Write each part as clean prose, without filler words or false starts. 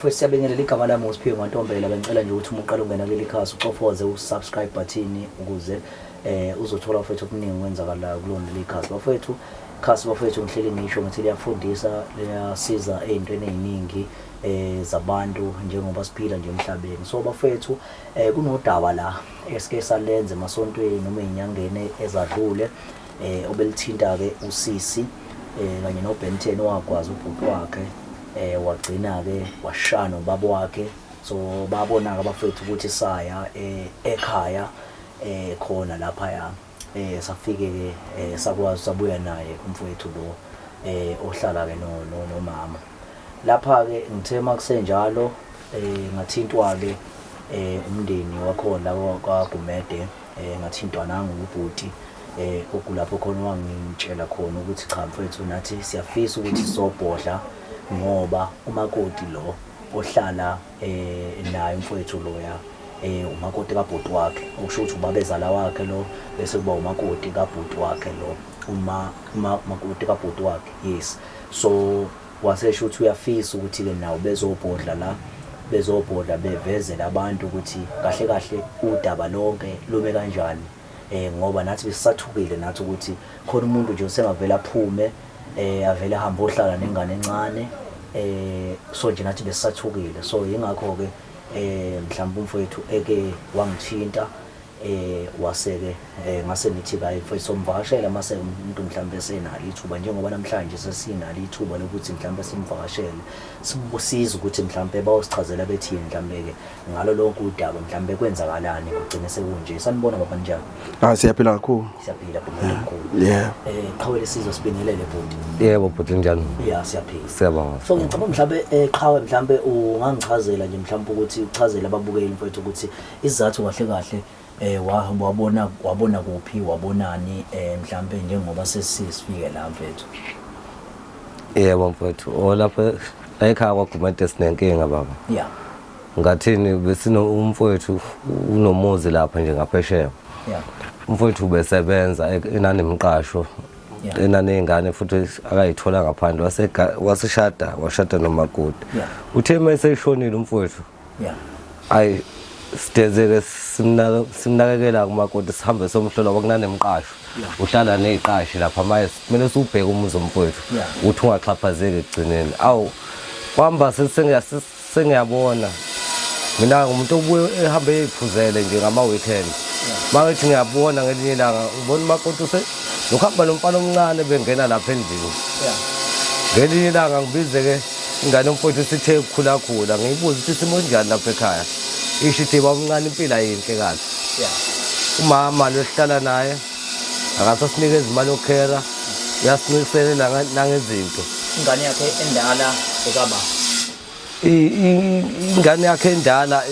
Futhi siyabingelela, igama lami nguSiphiwe Mantombela. Bengicela nje ukuthi uma uqala ungena kuleli khasi ucofoze u-subscribe button ukuze uzothola bafethu okuningi okwenzakalayo kulona leli khasi. Bafethu, khasi bafethu, ngihleli ngisho ngithi liyafundisa, liyasiza ey'ntweni ey'ningi zabantu njengoba siphila nje emhlabeni. So bafethu, kunodaba la esike salenza emasontweni noma ey'nyangeni ezadlule obelithinta-ke usisi kanye noBenten owagwaza ubhuti wakhe, wagcina-ke washaya nobaba wakhe. So babona-ke abafethu ukuthi saya ekhaya khona laphaya, safike-ke sakwazi sabuya naye umfowethu lo ohlala-ke nomama. Lapha-ke ngithe uma kusenjalo ngathintwa-ke umndeni wakhona la kwaGumede, ngathintwa nangu ubhuti okulapho khona wangitshela khona ukuthi cha mfethu, nathi siyafisa ukuthi sobhodla ngoba umakoti lo ohlala naye umfowethu loya umakoti kabhuti wakhe, okusho ukuthi ubabezala wakhe lo, bese kuba umakoti kabhuti wakhe lo, uma umakoti kabhuti wakhe, yes. So wasesho ukuthi uyafisa ukuthi-ke nawo bezobhodla la, bezobhodla bevezele abantu ukuthi kahle kahle udaba lonke lume kanjani, ngoba nathi besisathukile nathi ukuthi khona umuntu nje usengavele aphume avele ahambe ohlala nengane encane. So nje nathi besisathukile, so yingakho-ke mhlawumbe umfowethu eke wangithinta, waseke ngase ngithi kayi mfowethu somvakashela mase umuntu mhlawumbe esenalo ithuba, njengoba namhlanje sesinalo ithuba lokuthi mhlawumbe simvakashele, sibusize ukuthi mhlawumbe bayosichazela bethini mhlawumbe-ke ngalo lonke udaba, mhlawumbe kwenzakalani kugcine sekunje. Sanibona baba, njani? Ah, siyaphila kakhulu. Siyaphila bhuti omkhulu. Yeah. Qhawe lesizwe, sibingelele bhuti. Yebo bhuti, njani? Ya, siyaphila. Siyabonga. So ngicabanga mhlawumbe qhawe, mhlawumbe ungangichazela nje mhlawumbe ukuthi uchazele ababukeli mfowethu ukuthi isizathu kahle kahle wabona kuphi, wabonani, mhlawumbe njengoba sesifike la mfethu. Yebo mfowethu, o lapha ekhaya kwaGumede sinenkinga baba. Ngathini, besino umfowethu unomuzi lapha nje ngaphesheya. Umfowethu ubesebenza enanemiqasho, enaney'ngane futhi akayithola ngaphandle, waseshada, washada nomakoti. Uthe uma eseshonile umfowethu, ayi sidezeke simnakekela kumakoti, sihambe somhlola kwakunanemqasho. Uhlala ney'qashi lapha, maye kumele siwubheke umuzi womfowethu ukuthi ungaxhaphazeki ekugcineni. Awu kwahamba sengiyabona mina ngumuntu obuye ehambe eyiphuzele nje ngama-weekend. Uma ngithi ngiyabona ngelinye ilanga ngibona umakoti nokuhamba nomfana omncane bengena lapha endlini. Ngelinye ilanga ngibize-ke ingane yomfowethu sithe ukukhulakhula, ngiyibuze ukuthi isimo sinjani lapha ekhaya. Isho ithi baba omncane impilo ayinhle kahle. Umama lo esihlala naye akasasinikeza imali yokukhera, uyasincikiselela nangezinto. Ingane yakhe endala ekaba? Ingane yakhe endala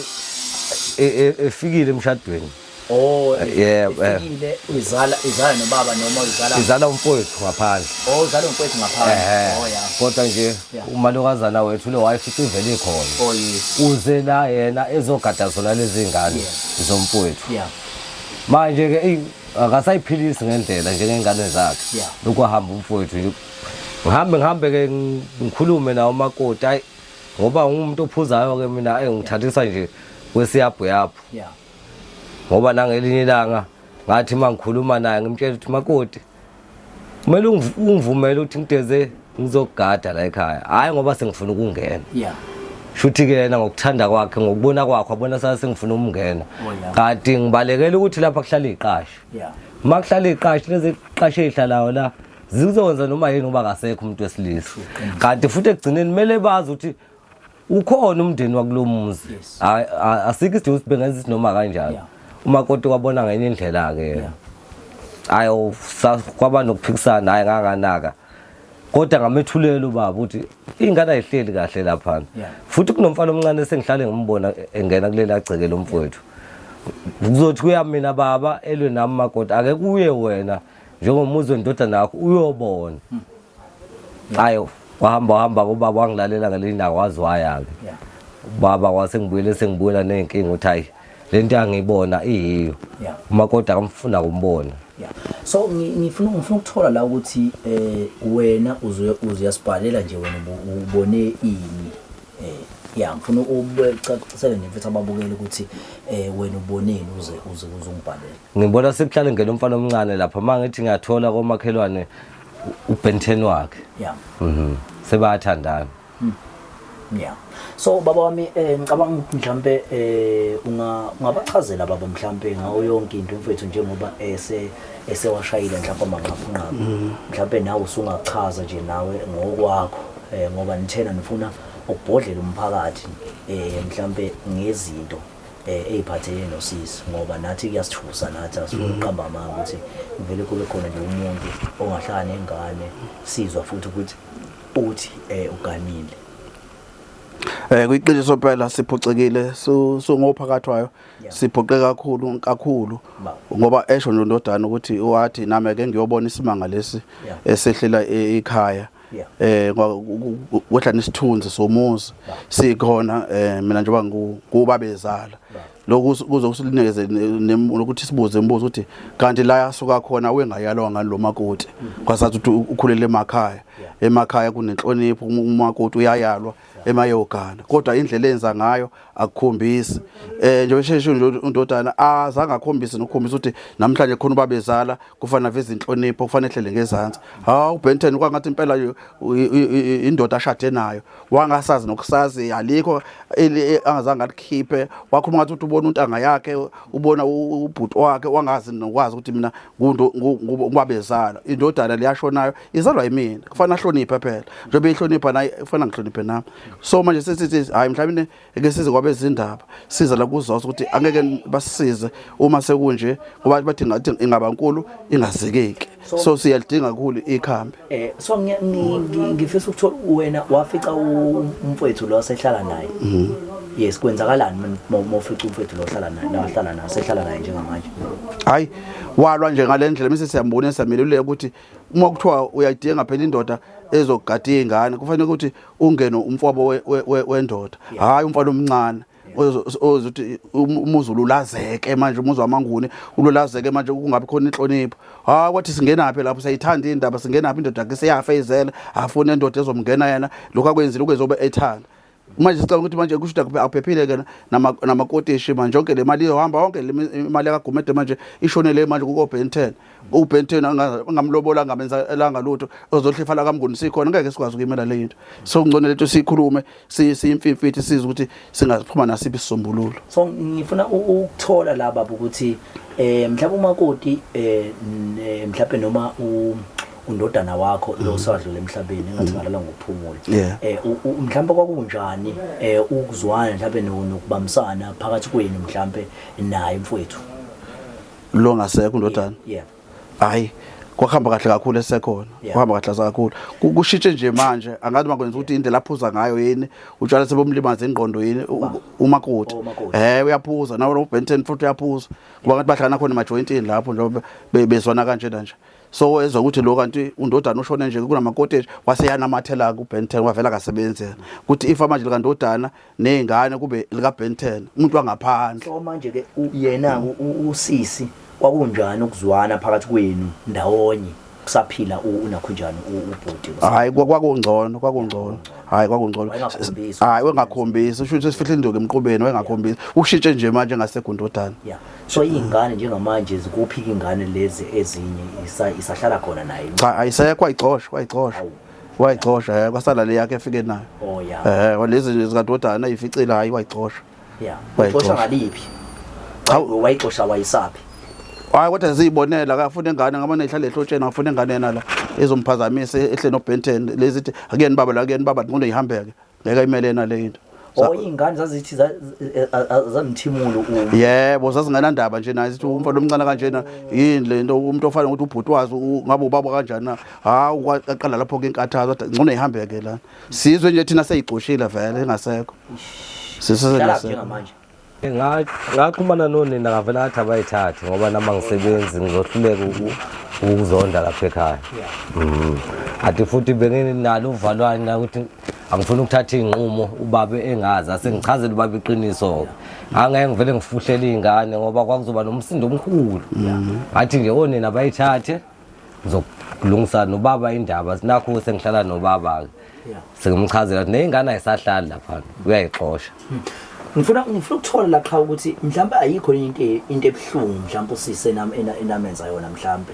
efikile emshadweni. Oh, Yebo. Efikile izala nobaba noma izala? Izala umfowethu ngaphandle. Oh, izala umfowethu ngaphandle. Ehhe. Oh yeah. Kodwa nje umalokazana wethu lo wayefica ivele ikhona. Oh yes. Uze la yena ezogada zona lezi ngane zomfowethu. Manje ke eyi, akasayiphilisi ngendlela njengengane zakhe. Lokhu ahamba umfowethu nje. Ngihambe ke ngikhulume nawo umakoti, ayi ngoba ngumuntu ophuzayo ke mina, engithathisa nje kwesiyabhu yapho. Ngoba nangelinye ilanga ngathi mangikhuluma naye ngimtshela ukuthi makoti kumele ungivumele ukuthi ngideze ngizogada la ekhaya, hayi ngoba sengifuna ukungena. Shuthi ke yena ngokuthanda kwakhe, ngokubona kwakhe, wabona sase sengifuna ukungena. Kanti ngibalekela ukuthi lapha kuhlala iqashi. Uma kuhlala iqashi, lezi iqashi ezihlalayo la zizokwenza noma yini ngoba kasekho umuntu wesilisa. Kanti futhi ekugcineni kumele bazi ukuthi ukhona umndeni wakulo muzi. Asikho isidingo ukuthi bengenza ukuthi noma kanjani. Umakoti wabona ngenye indlela ke. Ayo kwaba nokuphikisana, hayi nganganaka. Kodwa ngamethulela ubaba ukuthi ingane ayihleli kahle lapha. Futhi kunomfana omncane sengihlale ngimbona engena kuleli agceke lomfowethu. Kuzothi kuya mina baba elwe nami makoti, ake kuye wena njengomuzi wendodana yakho uyobona. Ayo wahamba ubaba wangilalela ngelinye ilanga waze waya-ke. Ubaba wase ngibuyele sengibuyela ney'nkinga ukuthi hayi le nto angiyibona iyiyo. Umakoti akamfuna kumbona. So ngifuna ukuthola la ukuthi wena uzuyasibhalela nje wena ubone ini. Ya, ngifuna ucacisele nje mfethu ababukeli ukuthi wena uboneni uze uze uze ungibhalele. Ngibona sekuhlale ngena umfana omncane lapha uma ngithi ngiyathola komakhelwane uBenten wakhe. Yeah. Sebayathandana. Yeah. So baba wami ngicabanga ukuthi mhlambe ungabachazela baba mhlambe ngawo yonke into mfethu njengoba esewashayile mhlambe amanqaphunqaphu. Mhlambe nawe usungachaza nje nawe ngokwakho ngoba nithena nifuna ukubhodlela umphakathi mhlambe ngezinto ey'phathelene nosisi ngoba nathi kuyasithusa, nathi asifuni ukuqamba amanga ukuthi vele kube khona nje umuntu ongahlala nengane, sizwa futhi ukuthi uthi uganile. Kuyiqiniso phela siphoxekile sungophakathwayo, siphoqe kakhulu kakhulu ngoba esho nje undodana ukuthi wathi nami ake ngiyobona isimanga lesi esehlela ekhaya. Kwehla nesithunzi somuzi sikhona mina njengoba ngubabezala lokhu kuze kusinikeze nokuthi sibuze imibuzo ukuthi kanti la yasuka khona wengayalwa ngani lo makoti, kwasathi ukuthi ukhulele emakhaya, emakhaya kunenhlonipho, umakoti uyayalwa emayogana, kodwa indlela enza ngayo akukhombisi. Nje sheshe nje undodana azange akhombise nokukhombisa ukuthi namhlanje khona ubabezala kufanele aveze inhlonipho, kufanele ehlele ngezansi. Hawu, uBenton kwangathi impela indoda ashade nayo, wangasazi nokusazi, alikho angazange alikhiphe, wakhuluma ngathi ukuthi ubona untanga yakhe, ubona ubhuti wakhe, wangazi nokwazi ukuthi mina ngubabezala. Indodana leyashonayo izalwa yimina, kufanele ahloniphe phela, njengoba eyihlonipha naye kufanele ngihloniphe nami. So manje sesithi hayi mhlawumbe eke size kwabezindaba, siza la kuzosa ukuthi angeke basisize uma sekunje, ngoba bathi ngathi ingaba nkulu ingazikeki, so siyalidinga kakhulu ikhambi. So ngifisa ukuthola wena wafica umfowethu lo asehlala naye. Yes, kwenzakalani mawufica umfowethu lo ohlala naye, la ahlala naye, asehlala naye njengamanje? Hayi, walwa nje ngale ndlela, mase siyambona siyameluleka ukuthi uma kuthiwa uyayidinga phela indoda ezogada iy'ngane, kufanele ukuthi ungene umfowabo wendoda, hhayi umfana omncane ozothi umuzi ululazeke manje, umuzi wamaNguni ululazeke manje, kungabi khona inhlonipho. Hayi, kwathi singenaphi lapho, siyayithanda indaba, singenaphi, indoda yakhe seyafa izele, afune indoda ezomngena yena, lokhu akwenzile ukwezobe ethanda. Manje sicabanga ukuthi manje kusho ukuthi akuphephile ke namakotishi manje, yonke le mali iyohamba, yonke le imali yakagumede manje ishonele manje kuko-Ben 10. U-Ben 10 angamlobola, angamenzelanga lutho, ozohlifa la kaMnguni sikhona, ngeke sikwazi ukuyimela le into. So kungcono lento siyikhulume, siyimfimfithi, size ukuthi singaphuma nasiphi isisombululo. So ngifuna ukuthola la baba ukuthi mhlawumbe umakoti mhlawumbe noma undodana wakho lo osadlula emhlabeni engathi ngalala ngokuphumula, mhlawumbe kwakunjani ukuzwana mhlawumbe nokubambisana phakathi kwenu mhlawumbe naye mfowethu lo ngasekho undodana? Yeah. Hayi, kwakuhamba kahle kakhulu esekhona, kuhamba kahle kakhulu. Kushintshe nje manje, angazi makwenza ukuthi indlela aphuza ngayo yini, utshwala sebomlimaza ingqondo yini umakoti. Oh, umakoti. Uyaphuza nawe lo Ben 10 futhi uyaphuza, ngoba ngathi bahlangana khona emajoyintini lapho njengoba bezwana kanjena nje. So ezwa ukuthi lo kanti undodana ushone nje kunamakoteji, waseyanamathela ku-Ben 10, wavela akasebenzi yena, ukuthi ifa manje likandodana ney'ngane kube lika-Ben 10, umuntu wangaphandle. So manje ke yena usisi kwakunjani ukuzwana phakathi kwenu ndawonye kusaphila unakhunjani ubhuti? Hayi, kwakungcono, kwakungcono, hayi kwakungcono. Wayengakhombisi. Hayi, wayengakhombisi, usho ukuthi sifihle induku emqubeni, wayengakhombisi, ushintshe nje manje ngasekho undodana. Yeah. So iy'ngane njengamanje zikuphi ingane lezi ezinye isahlala khona naye? Cha, ayisekho, wayixosha, wayixosha. Awu. Wayixosha, kwasala le yakhe efike nayo. Oh yeah. Lezi nje zikadodana ayificile, hayi wayixosha. Yeah. Wayixosha. Wayixosha ngaliphi? Cha. Wayixosha wayisaphi? Hayi, kodwa ziyibonela, akafuna ingane ngabona ihlale ehlotsheni, akafuna ingane yena la ezomphazamisa ehle no Ben 10 lezi ithi akuyeni baba la, akuyeni baba, ngcono ihambeke, ngeke ayimele yena le into. Oh, iy'ngane zazithi zamthimula Yebo, zazingenandaba nje naye, sithi umfana omncane kanjena yini le nto, umuntu ofana ukuthi ubhuti wazi ngabe ubaba kanjani na. Hawu, kwaqala lapho ke inkathazo, kodwa ngcono ihambeke lana, sizwe nje thina seyicoshile vele ingasekho. Hlala Sisesengasekho njengamanje. Ngaxhumana nonina, ngavela ngathi abayithathe ngoba nami angisebenzi, ngizohluleka ukuzonda lapha ekhaya. Ati futhi benginalo uvalwane la ukuthi angifuni ukuthatha iy'nqumo ubaba engazi, asengichazele ubaba iqiniso-ke. Angeke ngivele ngifuhlele iy'ngane ngoba kwakuzoba nomsindo omkhulu. Ngathi nje onina abayithathe, ngizokulungisa nobaba indaba, nakho sengihlala nobaba-ke. Sengimchazela ukuthi ney'ngane ayisahlali laphana uyayixosha. Ngifuna ukuthola la qha ukuthi mhlawumbe ayikho into ebuhlungu mhlawumbe usise enamenza yona mhlawumbe.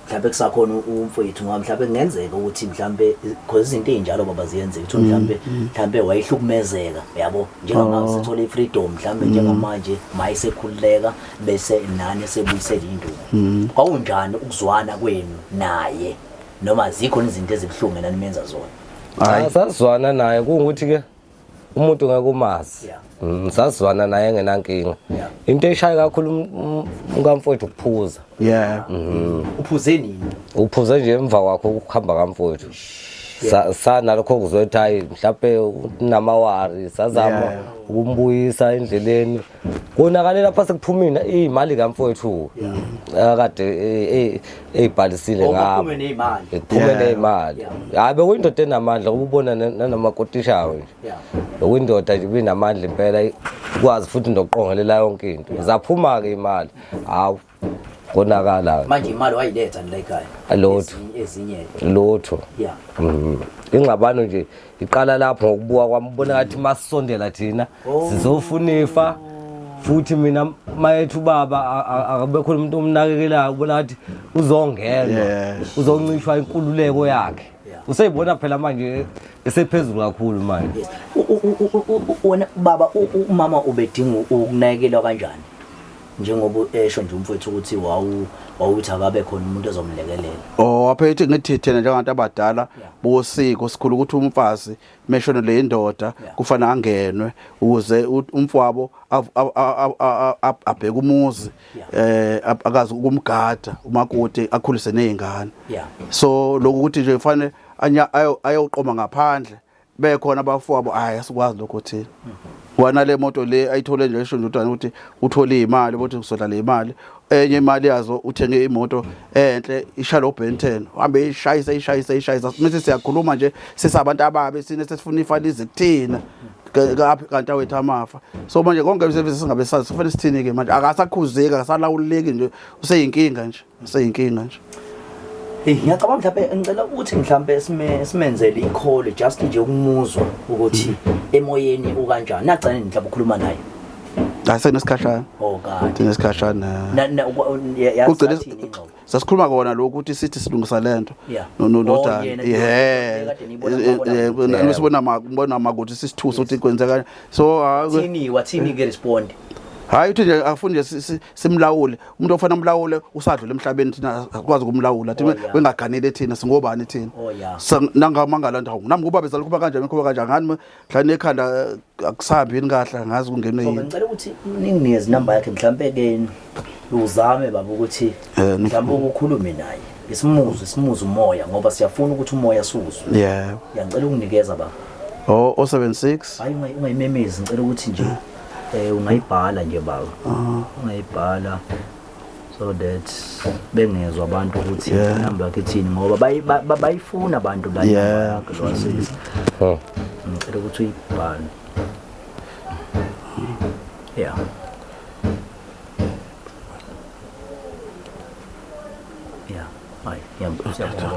Mhlawumbe kusakhona umfowethu ngoba mhlawumbe kungenzeka ukuthi mhlawumbe because izinto ezinjalo baba ziyenzeka ukuthi mhlawumbe wayehlukumezeka yabo njengamanje sithola ifreedom mhlawumbe njengamanje mayisekhululeka bese nani sebuyisela induku. Kwawunjani ukuzwana kwenu naye noma zikhona izinto ezibuhlungu enanimenza zona? Hayi sazwana naye kungukuthi ke umuntu ngeke umazi. Sazwana naye engenankinga. Into eshaya kakhulu umkamfowethu ukuphuza. Yeah. Uphuze nini? Uphuze nje emva kwakho ukuhamba kamfowethu. Sanalokho kuzothi hayi mhlawumbe unamawari sazama ukumbuyisa endleleni. Konakale lapha sekuphumile imali kamfowethu. Akade eyibhalisile ngapha. Kuphume nezimali. Kuphume nezimali. Hayi bekuyindoda enamandla ubona nanamakotishao nje. Bekuyindoda nje ibinamandla impela ikwazi futhi nokuqongelela yonke into. Zaphuma ke imali. Hawu konakala. Manje imali wayiletha la ekhaya. Lutho. Ezinye. Lutho. Yeah. Ingxabano nje iqala lapho ngokubuka kwami ubona ngathi masisondela thina sizofuna ifa futhi mina mayethu baba akabe khona umuntu omnakekelayo ubona ngathi uzongenwa uzoncishwa inkululeko yakhe. Useyibona phela manje esephezulu kakhulu manje. Wena baba umama ubedinga ukunakekelwa kanjani? Njengoba esho nje umfowethu ukuthi wawuthi akabe khona umuntu ozomlekelela. Oh aphethe ngithi thina njengabantu abadala bosiko sikhulu ukuthi umfazi meshone le indoda kufanele angenwe ukuze umfowabo abheke umuzi akazi ukumgada umakoti akhulise nezingane. So lokhu ukuthi nje kufanele ayoqoma ngaphandle bekhona abafowabo hayi asikwazi lokho thina. Wana le moto le ayithole nje esho nje ukuthi uthole imali ukuthi kuzodla le imali enye imali yazo uthenge imoto enhle ishalo Ben 10 uhambe ishayise ishayise ishayise mase siyakhuluma nje sisabantu ababe sine sesifuna ifa lize kuthina kanti awethu amafa. So manje konke service singabe sazi kufanele sithini ke manje akasakhuzeki akasalawuleki nje useyinkinga nje useyinkinga nje. Hey ngiyacabanga mhlawumbe ngicela ukuthi mhlawumbe simenzele i-call just nje ukumuzwa ukuthi emoyeni ukanjani. Nagcina mhlawumbe ukhuluma naye. Hayi senesikhashana. Oh God. Senesikhashana. Kugcine sasikhuluma kona lokhu ukuthi sithi silungisa lento. Nodani. Yeah. Sibona makubona makuthi sisithuse ukuthi kwenzeka. So thini wathini ke respond? Hayi uthi nje afuni nje simlawule. Umuntu ofana umlawule usadlula emhlabeni thina akwazi ukumlawula thina wengaganele thina singobani thina. Nangamangala ndawo. Nami kuba bezala kuba kanjani kuba kanjani ngani mhlawumbe ekhanda akusahambi yini kahle ngazi kungenwe yini. Ngicela ukuthi ninginikeze inamba yakhe mhlawumbe ke uzame baba ukuthi mhlawumbe ukukhulume naye. Isimuze umoya ngoba siyafuna ukuthi umoya suzwe. Yeah. Ngicela ukunikeza baba. Oh 076. Hayi ungayimemezi ngicela ukuthi nje ungayibhala nje baba. Ungayibhala so that bengezwa abantu ukuthi inamba yakhe ithini ngoba bayifuna abantu la yakhe lo wasisi. Ngicela ukuthi uyibhale. Yeah. Yeah. Hayi, ngiyabonga.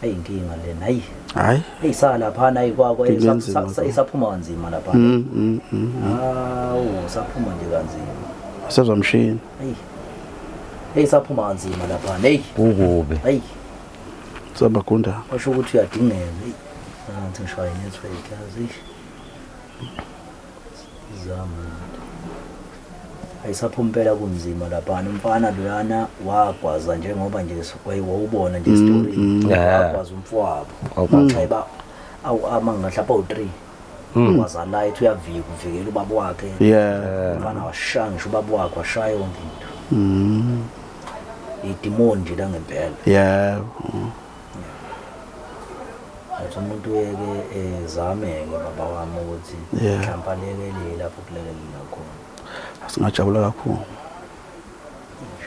Ayinkinga lena hayi. Hayi. Eyisala lapha ayikwakho isaphuma kanzima lapha. Hawu saphuma nje kanzima. Sezomshini. Hey. Hey saphuma kanzima lapha. Hey. Kukubi. Hey. Sabagunda. Washo ukuthi uyadingeka. Hey. Nanti ngishaya network yazi. Zama. Ayisaphuma impela kunzima lapha. Umfana loyana wagwaza njengoba nje wayewubona nje story. Wagwaza umfowabo. Waxeba awu amanga mhlawumbe awu3. Wazala ethi uyavika uvikela ubaba wakhe. Yeah. Umfana washaya ngisho ubaba wakhe washaya yonke into. Idimoni nje la ngempela. Yeah. Athi umuntu uyeke ezame ke baba wami ukuthi mhlawumbe alekelele lapho kulekelela khona. Singajabula kakhulu.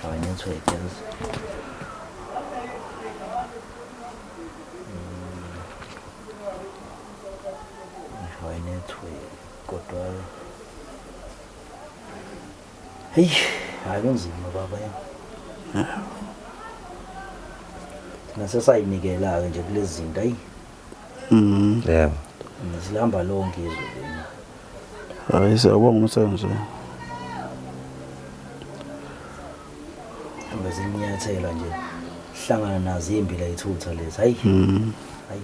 Shaya network yazi. Shaya network kodwa hey. Hayi kunzima baba ya. Thina sesayinikela-ke nje kulezi zinto ayi. Yebo. Silihamba lonke izwe lena. Hayi siyabonga umsebenzi. Hambe zinyathela nje. Hlangana nazo imbila ithutha lezi. Hayi. Hayi.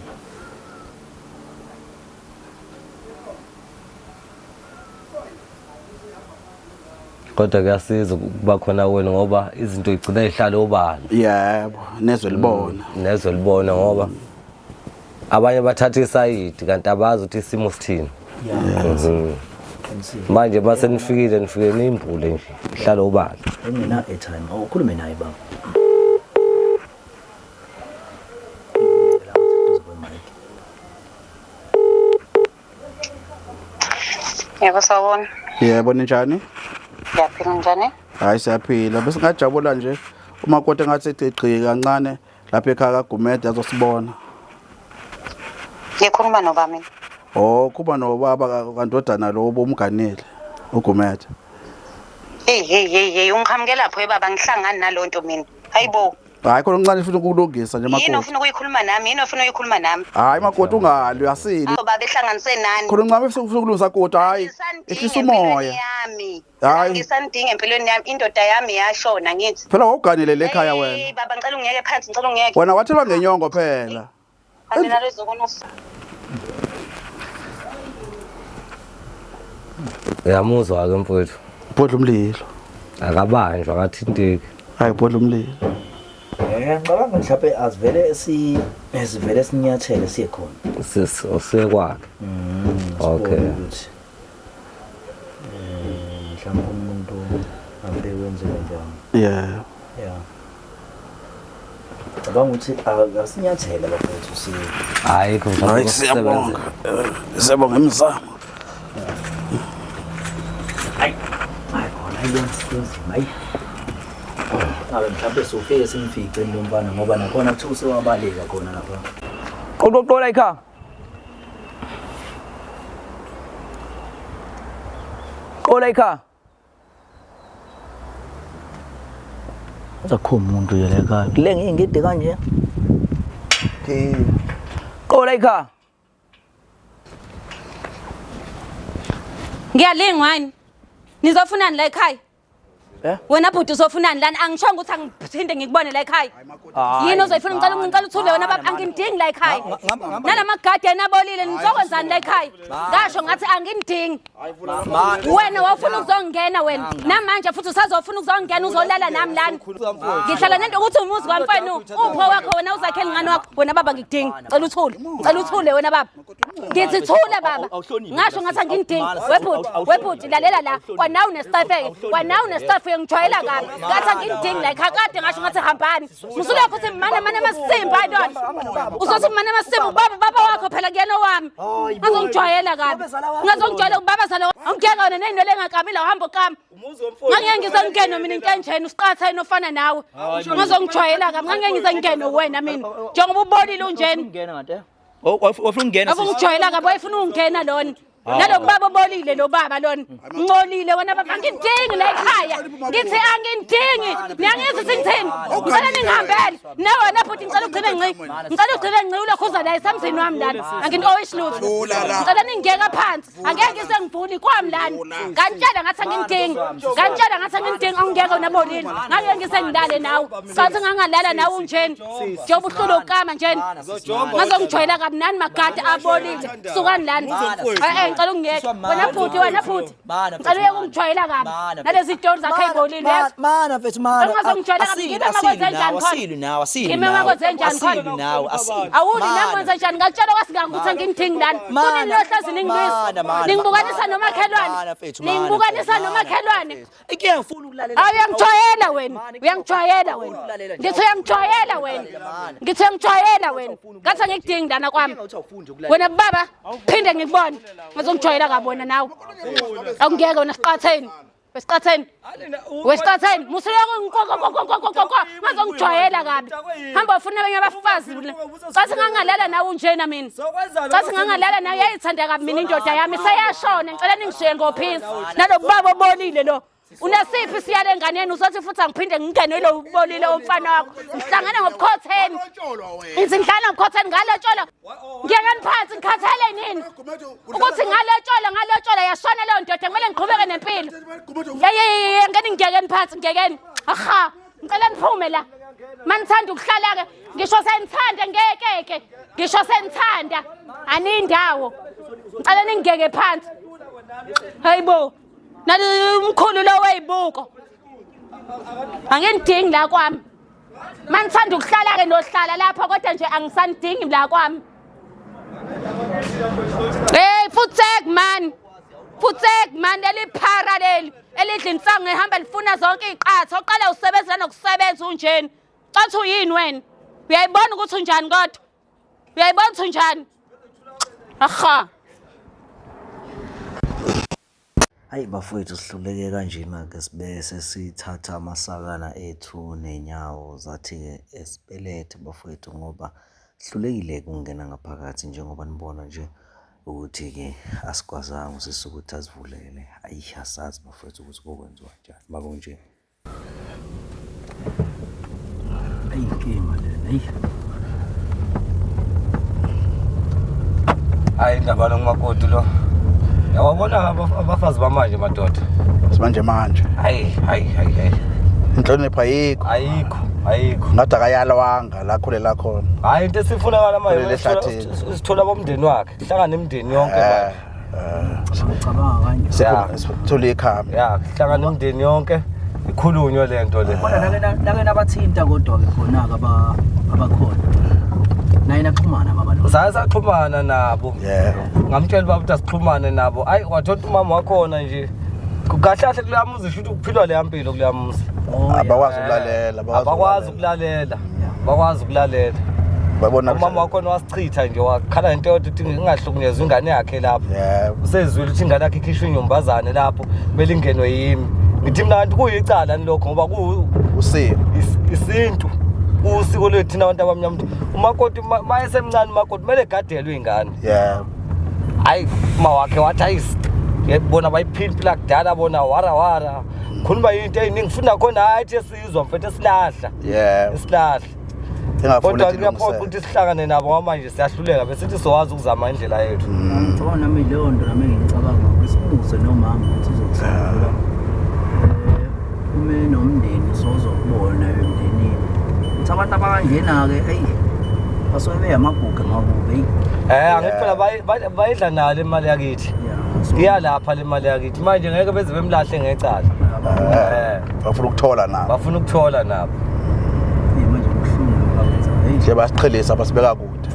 Kodwa kuyasiza ukuba khona wena ngoba izinto igcina ihlale obala. Yebo, nezwe libona. Nezwe libona ngoba abanye bathatha isayidi kanti abazi ukuthi isimo sithini. Yeah. Manje mase nifikile nifike niyimbule nje ihlale obala. Engena airtime. Awukhulume naye baba. Yebo sawubona. Yebo ninjani? Ngiyaphila njani? Hayi siyaphila. Bese ngajabula nje umakoti engathi ethi gqi kancane lapha ekhaya kaGumede azosibona. Ngikhuluma noba mina. Oh kuba nobaba kandodana lo obumganile uGumede. Hey hey hey hey ungiqhamukela pho baba ngihlangani nalonto mina. Hayibo. Hayi khona omncane ufuna ukulungisa nje Yini makoti. ofuna ukuyikhuluma nami? Yini ofuna ukuyikhuluma nami? Hayi makoti ungalwi asili. Awu baba ehlanganise nani? Khona omncane ufuna ukulungisa kodwa hayi Angisanidingi ehlisa empilweni umoya. yami. Hayi. Angisanidingi empilweni yami. Indoda yami yashona ngithi. Phela wawuganile le ekhaya Hey, wena. baba ngicela ungiyeke phansi ngicela ungiyeke. Wena wathelwa ngenyongo phela. Angina lezokona Uyamuzwa ke mfowethu. Bhodla umlilo. Akabanjwa akathinteki. Hayi bhodla umlilo. Ngicabanga mhlawumbe asivele si sivele sinyathele siye khona. Siye kwakhe. Okay. Sibone ukuthi mhlawumbe umuntu afike kwenzeke njani. Yeah. Yeah. Cabanga ukuthi asinyathele bafethu si Hayi kho Hayi siyabonga. Siyabonga imizamo. hayi khona ayenza hayi. Ngabe mhlawumbe sofike simfice lo mfana ngoba nakhona kuthiwa usewabaleka khona lapha. Qoqoqola ikhaya. Qola ikhaya. Akukho umuntu nje la ekhaya. Kule ngiyingide kanje. Okay. Qola ikhaya. Ngiyalingwa yini? Nizofunani la ekhaya? Eh? Wena bhuti uzofunani lana? Angishongo ukuthi angiphinde ngikubone la ekhaya. Yini ozoyifuna ngicela uthule wena baba angimdingi la ekhaya. Nalamagadi abolile nizokwenzani la ekhaya? Ngasho ngathi angimdingi. Wena wawufuna ukuzongena wena. Namanje futhi usazofuna ukuzongena uzolala nami lana. Ngihlala nento ukuthi umuzi kwamfenu upho wakho wena uzakhele ngani wakho wena baba ngikudingi. Ngicela uthule. Ngicela uthule wena baba. Ngithi thule baba. Ngasho ngathi angimdingi. Webhuti, webhuti lalela la. Kwanawe unesitafeke. Kwanawe unesitafu ngijwayela kabi. Ngathi angimdingi la ekhaya kade ngasho ngathi hambani. Musulokhu uthi mana mana amasimba ayintwana. Uzothi mana amasimba ubaba baba wakho phela kuyena owami. Ngazongijwayela kabi. Ngazongijwayela ubaba zalo. Angiyeke wena nezinwele engakamile uhamba ukama. Ngangeke ngize ngingene mina into enjena usiqatha yena ofana nawe. Ngazongijwayela kabi. Ngangeke ngize ngingene wena mina. Njengoba ubonile unjena. Ungena ngante. Wafuna ukungena sisi. Akungijwayela kabi wayefuna ukungena lona. Nalo baba obolile lo baba lona. Ngcolile wena baba angidingi la ekhaya. Ngithi angidingi. Niyangizwa ukuthi ngithini? Ngicela ningihambele. Nawe wena futhi ngicela ugcine ngci. Ngicela ugcine ngci ulokhu uza la esamzini wami lana. Angini-owish lutho. Ngicela ningiyeka phansi. Angeke ngize ngivule kwami lana. Ngantshela ngathi angimdingi. Ngantshela ngathi angimdingi awungeke wena bolile. Ngake ngize ngilale nawe. Sathi ngangalala nawe unjeni. Njengoba uhlulwe ukama njeni. Ngazongijwayela kabi nani magadi abolile. Sukani lana. Ngicela ungiyeke. Wena bhuti wena bhuti. Ngicela uyeke ungijwayela kabi. Nalezi tori zakhe ey'bolile yezo. Mana mfethu mana. Ungazongijwayela kabi ngibe makwenze njani khona? Asili nawe asili. Ngime makwenze njani khona? Asili nawe asili. Awuli nami wenze njani? Ngakutshela kwasingangi ukuthi angimdingi lana. Kunini lohlezi ningilwisa. Ningibukanisa nomakhelwane. Ningibukanisa nomakhelwane. Inkinga ngifuna ukulalela. Awu uyangijwayela wena. Uyangijwayela wena. Ngithi uyangijwayela wena. Ngithi uyangijwayela wena. Ngathi angikudingi lana kwami. Wena baba phinde ngikubone. Ngazongijwayela kabi wena nawe. Awungeke wena siqatheni. Wesiqatheni. Wesiqatheni. Musuloko ngikokokokokokoko. Ngazongijwayela kabi. Hamba ufuna abanye abafazi. Cathi ngangalala nawe unjena mina. Cathi ngangalala nawe yayithanda kabi mina indoda yami seyashona. Ngicela ningishiye ngophisi. Nalo baba obolile lo. Unesiphi siyale enganeni uzothi futhi angiphinde ngingene lo ubolile umfana wakho. Ngihlangene ngobukhotheni. Ngithi ngihlangene ngobukhotheni ngalotshola. Ngiyekeni phansi ngikhathele nini? Ukuthi ngalotshola ngalotshola yashona leyo ndoda kumele ngiqhubeke nempilo. Yeyeyeye ngeke ngiyekeni phansi ngiyekeni. Aha, ngicela niphume la. Manithanda ukuhlala ke ngisho senithanda ngeke ke. Ngisho senithanda anindawo. Ngicela ningiyeke phansi. Hayibo. Nali umkhulu lo weyibuko. Anginidingi la kwami. Manithanda ukuhlala ke nohlala lapha kodwa nje angisanidingi la kwami. Hey futsek man. Futsek man leli phara leli elidla insangu ehamba lifuna zonke iziqatha oqala usebenza nokusebenza unjeni. Cathi uyini wena? Uyayibona ukuthi unjani kodwa? Uyayibona ukuthi unjani? Aha. Hayi bafowethu sihluleke kanjena-ke sibe sesithatha amasakana ethu ney'nyawo zathi-ke esibelethe bafowethu ngoba sihlulekile-ke ukungena ngaphakathi njengoba nibona nje ukuthi-ke asikwazanga usisi ukuthi asivulele. Ayi asazi bafowethu ukuthi kokwenziwa njani makunje. Ayinkinga lena, eyi. Hayi indaba lo ngumakoti lo. Yawabona abafazi bamanje madoda. Simanje manje. Hayi hayi hayi hayi. Inhlonipho ayikho. Ayikho ayikho. Ngathi akayalwanga la khulela khona. Hayi into esifunakala manje Khulele ehlathini. sithola bomndeni wakhe. Hlangana imindeni yonke manje. Ngicabanga kanje. Ya. Sithole ikhambi. Ya, kuhlangana imindeni yonke ikhulunywe le nto le. Kodwa nake nake nabathinta kodwa ke khona ke aba abakhona. Naye naxhumana baba lo. Saye saxhumana nabo. Yebo. Ngamtshela ubaba ukuthi asixhumane nabo. Ayi wathola ukuthi umama wakhona nje. Kahle kahle kuleya muzi shuthi kuphilwa leya mpilo kuleya muzi. Oh, ya. Abakwazi ukulalela, Abakwazi ukulalela. Bakwazi ukulalela. Babona Umama wakhona wasichitha nje wakhala ngento yodwa ukuthi ingahlukunyezwa ingane yakhe lapho. Yebo. Usezwile ukuthi ingane yakhe ikhishwe inyumbazane lapho kumele ingenwe yimi. Ngithi mina kanti kuyicala ni lokho ngoba ku Usiko. isintu usiko lwethu thina abantu abamnyama ukuthi umakoti ma esemncane umakoti kumele egadelwe ingane. Yebo. Hayi uma wakhe wathi hayi bona bayiphila impilo kudala bona wara wara. Khuluma into eziningi funa khona hayi thi esizwa mfethu esilahla. Yebo. Esilahla. Engafuni Kodwa ukuthi kuyaphoqa ilungiseke. ukuthi sihlangane nabo ngoba manje siyahluleka besithi sowazi ukuzama indlela yethu. Ngicabanga nami leyo nto nami ngicabanga ukuthi sibuze nomama ukuthi uzothini ngoba eh, ume nomndeni sozokubona emndenini. Ukuthi abantu abakanjena-ke eyi basuke beyamagugu emakubo eyi. Eh angithi phela bayidla nalo imali yakithi. Yeah, so- Iyalapha le mali yakithi. Manje ngeke beze bemlahle ngecala. Eh, Bafuna ukuthola nabo. Bafuna ukuthola nabo. Eyi, manje kubuhlungu lokhu akwenzayo. Eyi, Nje basiqhelisa basibeka kude.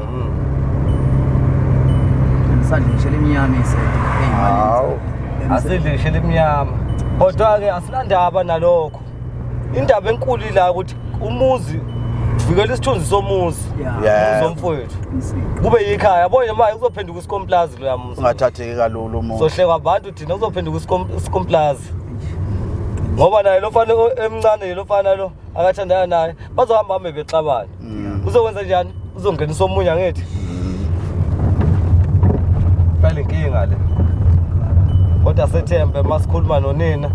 angisadli ngisho lemnyama isede. Eyi, mali Hawu. Asidle ngisho lemnyama. Kodwa ke asinandaba nalokho. Indaba enkulu ila ukuthi umuzi vikela isithunzi somuzi. Yeah. Yeah. Umuzi womfowethu. Insika. Kube yikhaya yabo nje manje kuzophenduka isikomplazi loya muzi. Ungathatheki kalula umuntu. Sohlekwa abantu thina kuzophenduka isikomplazi. Ngoba naye lo mfana emncane lo mfana lo akathandana naye bazohamba hambe bexabana. Uzokwenza njani? Uzongenisa omunye angithi. Phela inkinga le. Kodwa sethembe masikhuluma nonina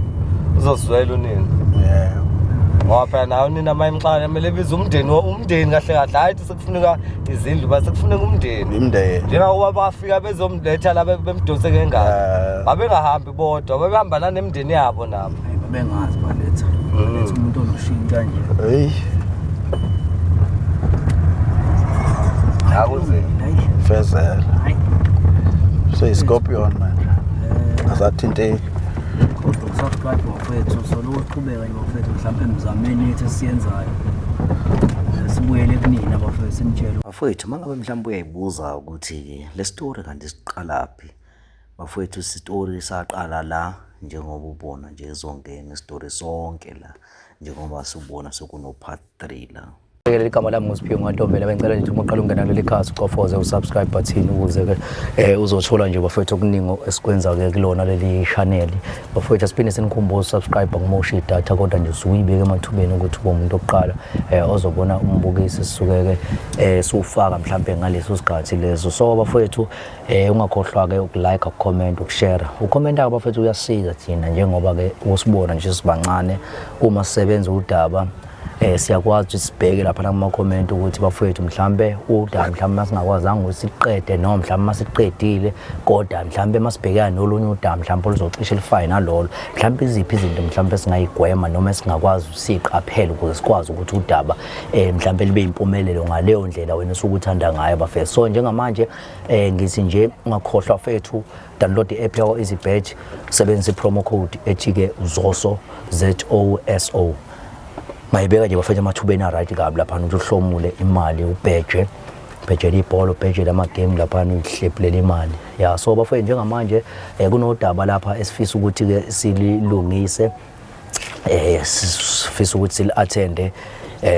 uzosizwela unina. Yebo. Ngoba phela naye unina uma emxaka kumele ebize umndeni umndeni kahle kahle hayi ukuthi sekufuneka izindlu base kufuneka umndeni. Imndeni. Njengoba bafika bezomletha la bemdonse ngengane. Eh. Babengahambi bodwa, babehamba nanemindeni yabo nabo. Hayi, babengazi baletha. Baletha umuntu onoshintsha nje. Hey, Akunzima. Hayi, fezela. hayi. Seyiscorpion manje. Asathinteki. Kodwa usubscribe bafethu solo uqhubeka nje bafethu mhlawumbe emizameni yethu esiyenzayo. Sibuyele kunina bafethu sinitshele. Bafowethu, uma ngabe mhlawumbe uyayibuza ukuthi le story kanti siqalaphi, bafowethu isitori saqala la njengoba ubona nje ezongena isitori sonke la njengoba siwubona sekuno part 3 la. Leli igama lami nguSiphiwe Ngantombela, bengicela nje uma uqala ungena kuleli khasi ucofoze usubscribe button ukuze ke eh uzothola nje bafethu okuningi esikwenza ke kulona leli channel. Bafethu asiphinde sinikhumbuze usubscribe akumoshi idatha kodwa nje usuyibeke emathubeni ukuthi ube umuntu oqala eh ozobona umbukisi sisuke ke eh siwufaka mhlambe ngaleso sikhathi leso. So bafethu eh ungakhohlwa ke ukulike, ukucomment, ukushare. Ucomment bafethu uyasiza thina njengoba ke usibona nje sibancane uma sisebenza udaba eh siyakwazi ukuthi sibheke lapha kuma comment ukuthi bafowethu mhlambe udaba mhlambe masingakwazanga ukuthi siqede noma mhlambe masiqedile kodwa mhlambe masibhekana nolunye udaba mhlambe oluzocishe lifane nalolo mhlambe iziphi izinto mhlambe singayigwema noma singakwazi siqaphele ukuze sikwazi ukuthi udaba eh mhlambe libe impumelelo ngaleyo ndlela wena osuke uthanda ngayo bafethu. So njengamanje eh ngithi nje ungakhohlwa fethu download i-app yakho EasyBet, usebenzise i-promo code ethi-ke ZOSO, ZOSO. Mayibeka nje bafethu emathubeni a-right kabi laphana ukuthi uhlomule imali ubheje ubhejele ibhola ubhejele amagame laphana uyihlephulele imali ya. So bafethu njengamanje kunodaba lapha esifisa ukuthi-ke sililungise, sifisa ukuthi sili-attende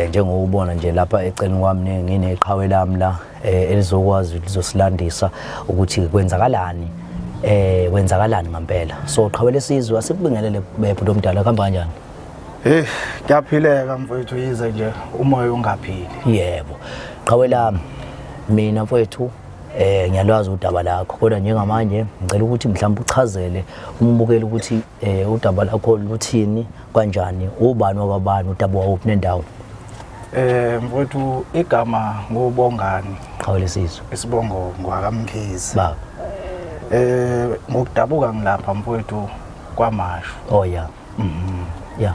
njengokubona nje lapha eceleni kwami ngineqhawe lami la elizokwazi lizosilandisa ukuthi kwenzakalani kwenzakalani ngempela. So qhawe lesizwe asikubingelele bhuti omdala, kuhamba kanjani? Hey, kuyaphileka mfowethu, yize nje umoya ungaphili. Yebo. Qhawe lami mina mfowethu ngiyalwazi udaba lakho kodwa njengamanje ngicela ukuthi mhlawumbe uchazele umbukeli ukuthi udaba lakho luthini, kanjani, ubani wakwabani, udaba wawuphi nendawo. Mfowethu igama nguBongani. Qhawe lesizwe. Isibongo ngwakaMkhize. Baba. Ngokudabuka ngilapha mfowethu kwaMashu. Oh yeah. Yeah.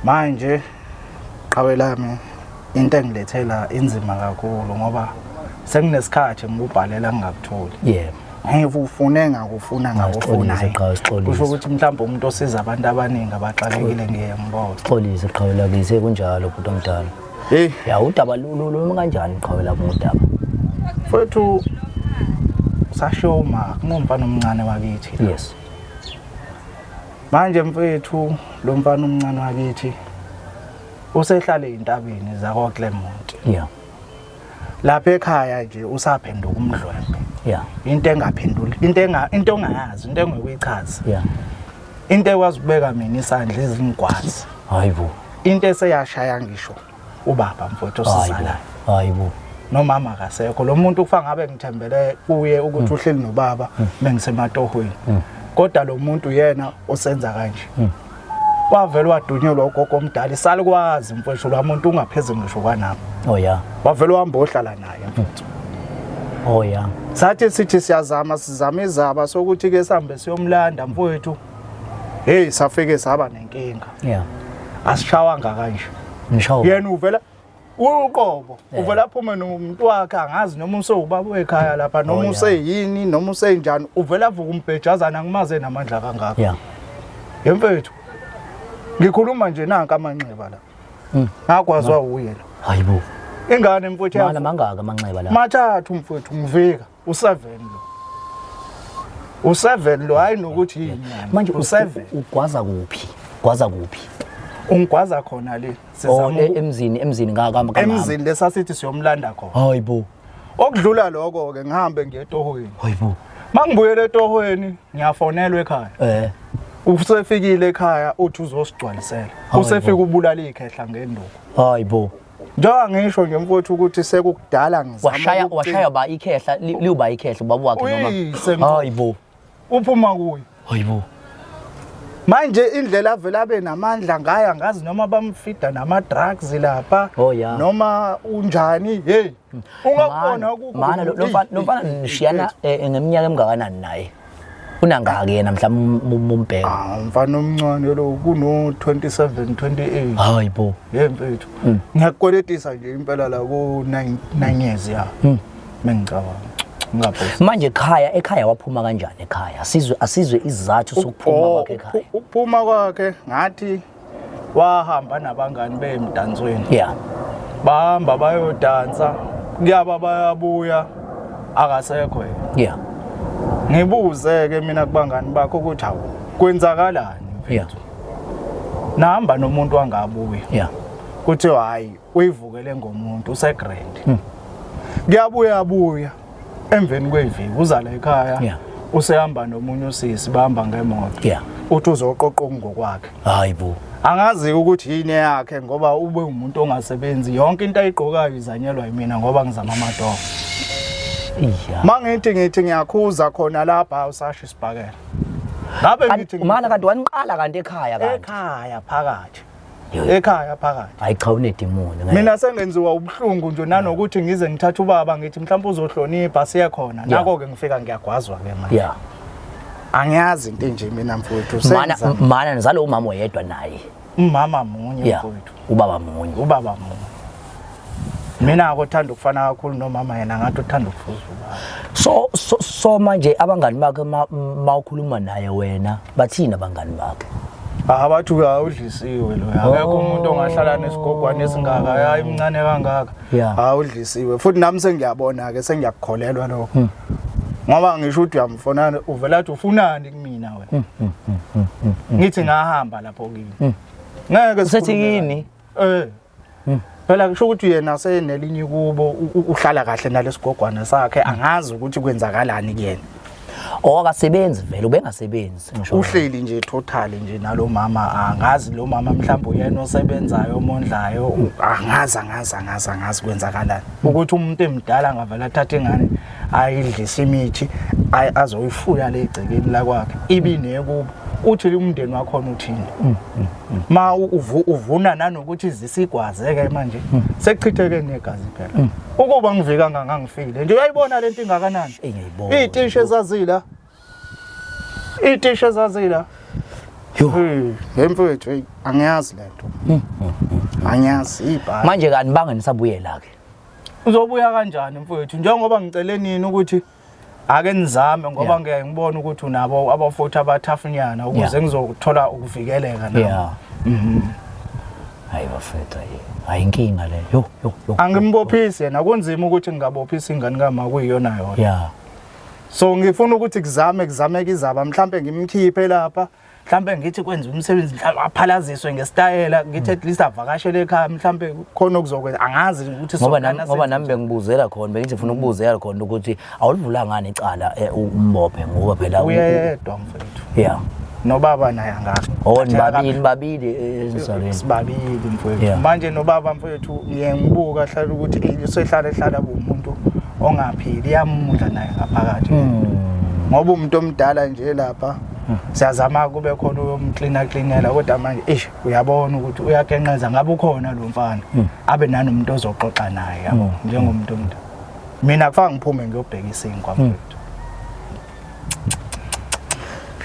Manje qhawe lami into engilethela inzima kakhulu ngoba senginesikhathi ngikubhalela ngingakutholi. Yeah. Ngifufune ngakufuna ngakufuna. Sixolise. Kusho ukuthi mhlawumbe umuntu osiza abantu abaningi abaxakekile ngiye ngibona. Sixolise qhawe lakithi, kunjalo bhuti omdala. Hey, Ya udaba lumi kanjani qhawe lami udaba? Mfowethu sashoma kunomfana omncane wakithi. Yes. Manje mfowethu lo mfana omncane wakithi usehlale entabeni zakwa Clermont. Yeah. Lapha ekhaya nje usaphenduka umdlwembe. Yeah. Into engaphenduli, into ongayazi, into engekuyichaza. Yeah. Into ekwazi ukubeka mina isandla izingwazi. Hayibo. Into eseyashaya ngisho ubaba mfowethu osizalayo. Hayibo. Nomama akasekho. Lo muntu kufa ngabe ngithembele kuye ukuthi uhleli nobaba mengisematohweni. Kodwa lo muntu yena osenza kanje. Wavela wadunyelwa ugogo omdala, isalukwazi mfowethu lo muntu ungaphezulu ngisho kwanami. Oh yeah. Wavela wahamba ohlala naye mfowethu. Oh yeah. Sathi sithi siyazama sizama izaba sokuthi ke sihambe siyomlanda mfowethu. Hey, safike saba nenkinga. Yeah. Asishawanga kanje. Nishawa. Yena uvela uqobo, uvela aphume nomuntu wakhe angazi noma usewubaba wekhaya lapha noma useyini noma usenjani, uvela avuka umbhejazana ngimaze namandla kangaka. Yeah. Yemfethu. Ngikhuluma nje nanka amanxeba la. Ngakwazwa uye la. Hayibo. Ingane mfowethu Mana mangaka amanxeba la? Mathathu mfowethu ngivika u7 lo. U7 lo hayi nokuthi yini. Manje u7 ugwaza kuphi? Gwaza kuphi? Ungigwaza khona le. Sizama emzini ngaka emzini lesasithi siyomlanda khona. Hayibo. Okudlula lokho ke ngihambe ngiye etohweni. Hayibo. Mangibuyele etohweni ngiyafonelwa ekhaya. Usefikile ekhaya uthi uzosigcwalisela. Usefika ubulala ikhehla ngenduku. Hayibo. Njengoba ngisho nje mfowethu ukuthi sekukudala ngizama. Washaya ba ikhehla liuba ikhehla ubaba wakhe noma. Hayibo. Uphuma kuye. Hayibo. Manje indlela avela abe namandla ngayo angazi noma bamfida nama drugs lapha noma unjani. Hey, ungakubona ukukho. Mana lo mfana nishiyana ngeminyaka emngakanani naye? Unangaki yena mhlawumbe umbheka? Ah, mfana omncane lo kuno 27 28. Hayibo. Hey mfethu. Ngiyakukweletisa nje impela la ku 9 years ya. Mengicabanga. Manje ekhaya waphuma kanjani ekhaya? Asizwe isizathu sokuphuma kwakhe ekhaya. Ukuphuma kwakhe ngathi wahamba nabangani bemdansweni. Yeah. Bahamba bayodansa, kuyaba bayabuya akasekho yena. Yeah. Ngibuze ke mina kubangani bakho ukuthi awu kwenzakalani? Yeah. Nahamba nomuntu wangabuya. Yeah. Kuthiwa hayi uyivukele ngomuntu usegrand. Kuyabuya buya emveni kweviki uza la ekhaya. Yeah. Usehamba nomunye usisi bahamba ngemoto. Yeah. Uthi uzoqoqa ngokwakhe. Hayi bo. Angazi ukuthi yini eyakhe ngoba ube umuntu ongasebenzi yonke into ayigqokayo izanyelwa yimina ngoba ngizama amadogo. Iya. Mangithi ngithi ngiyakhuza khona lapha usasho isibhakela. Ngabe ngithi Mana kanti waniqala kanti ekhaya kanti. Ekhaya phakathi. Yo. Ekhaya phakathi. Hayi cha unedimoni. ngeke. Mina sengenziwa ubuhlungu nje nanokuthi ngize ngithathe ubaba ngithi mhlawumbe uzohlonipha siye khona. Yeah. Nako ke ngifika ngiyagwazwa ke manje. Yeah. Angiyazi into enje mina mfowethu. Mana Sengizama. mana nizalo umama oyedwa naye. Umama munye Yeah. mfowethu. Ubaba munye. Ubaba munye. Mina akuthanda ukufana kakhulu nomama yena ngathi uthanda ukufuza ubaba. So manje abangani bakhe mawukhuluma naye wena bathini abangani bakhe? Ah bathi awudlisiwe lo. Akekho umuntu ongahlala nesigogwane esingaka, hayi imncane kangaka. Yeah. Awudlisiwe. Futhi nami sengiyabona ke sengiyakukholelwa lokho. Ngoba ngisho ukuthi uyamfona uvela athi ufunani kumina wena. Ngithi ngahamba lapho kini. Ngeke Usethi sikhulume yini? kahle. Eh. Phela kusho ukuthi yena senelinye kubo uhlala kahle nalesigogwane sakhe angazi ukuthi kwenzakalani kuyena. Oh akasebenzi vele ubengasebenzi ngisho. Uhleli nje total nje nalomama angazi lo mama mhlawumbe uyena osebenzayo omondlayo angazi angazi angazi angazi kwenzakalani ukuthi umuntu emdala angavela athathe ingane ayidlise imithi azoyifuya le egcekeni lakwakhe ibinekubo uthi umndeni wakhona uthini ma uvuna nanokuthi zisigwaze-ke manje sekuchitheke negazi phela ukuba ngivika ngangangifile nje uyayibona lento ingakanani Ngiyayibona. iy'tishi ezazila iy'tishi ezazila Yo. Hey mfowethu hey angiyazi lento angiyazi ibhayi Manje kanti bange nisabuyela ke. uzobuya kanjani mfowethu njengoba ngicele nini ukuthi ake nizame ngoba Yeah. ngiyaye ngibone ukuthi unabo abafuthi abathafunyana ukuze Yeah. ngizothola ukuvikeleka nami Yeah. Hayi bafethu hayi. Hayi inkinga le. Yo yo yo. angimbophisi yena kunzima ukuthi ngingabophisa ingane kama kuyiyona yona Yeah. so ngifuna ukuthi kuzame kuzameke izaba mhlambe ngimkhiphe lapha mhlambe ngithi kwenza umsebenzi mhlambe aphalaziswe ngesitayela ngithi at least avakashele ekhaya mhlambe khona okuzokwenza angazi ukuthi Ngoba nami sokana ngoba senze nami bengibuzela khona bengithi ngifuna ukubuzela khona ukuthi awulivula ngani icala umbophe ngoba phela uyedwa mfethu Yeah. nobaba naye angaka Oh nibabili nibabili ensizalweni. sibabili mfowethu Yeah. manje nobaba mfowethu ngiye ngibuka hlala ukuthi eh, usehlala ehlala umuntu ongaphili iyamudla naye ngaphakathi ngoba umuntu omdala nje lapha siyazama kube khona uyomklina klinela kodwa manje eish uyabona ukuthi uyakenqeza ngabe ukhona lo mfana abe nanomuntu ozoxoxa naye yabo njengomuntu omdala mina kufanele ngiphume ngiyobheka isinkwa mfowethu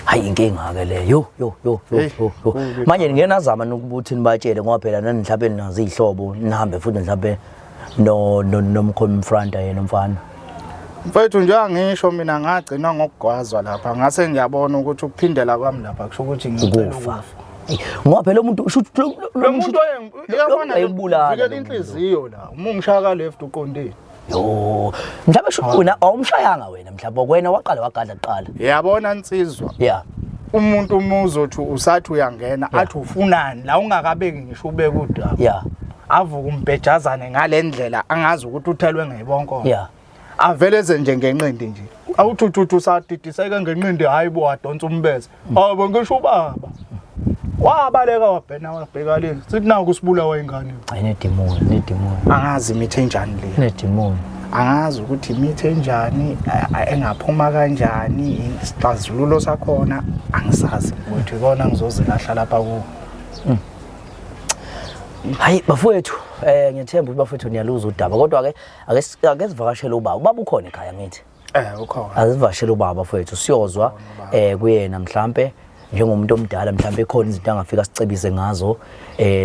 Hayi inkinga ke le. Yo yo yo yo Hey, yo. yo. kubi. Manje ngeke nazama nokuthi nibatshele ngoba phela nani mhlawumbe nazi ihlobo nihambe futhi mhlawumbe no no nomconfronta yena umfana. Mfethu nje angisho mina ngagcina ngokugwazwa lapha ngase ngiyabona ukuthi ukuphindela kwami lapha kusho ukuthi ngicela Ukufa. ukufa. Eyi, Ngoba phela umuntu usho ukuthi Lo muntu uyabona ayibulala. vikela inhliziyo la uma ungishaya ka left uqondile. Yo, mhlawumbe sho wena awumshayanga wena mhlawumbe wena waqala wagadla kuqala. Yabona insizwa Yeah. umuntu uma uzothi usathi uyangena athi ufunani la ungakabeki ngisho ubeke udaba. Yeah. Avuka umbhejazane ngalendlela angazi ukuthi uthelwe ngebonko. Yeah. Aveleze nje ngenqindi nje. Awuthi uthi usadidiseke ngenqindi hayi bo wadonsa umbeze. Hayi ngisho ubaba. Wabaleka wabhena wabheka le. Sithi naku kusibulawa ingane. Hayi nedemon, nedemon. Angazi imithi enjani le. Nedemon. Angazi ukuthi imithi enjani engaphuma kanjani isixazululo sakhona angisazi ukuthi ikona ngizozilahla lapha ku. Hayi bafowethu, ngiyathemba ukuthi bafowethu niyaluza udaba kodwa ke ake sivakashele ubaba. Ubaba ukhona ekhaya ngithi. Ukhona. Asivakashele ubaba bafowethu siyozwa kuyena mhlambe njengomuntu omdala mhlambe khona izinto angafika sicebise ngazo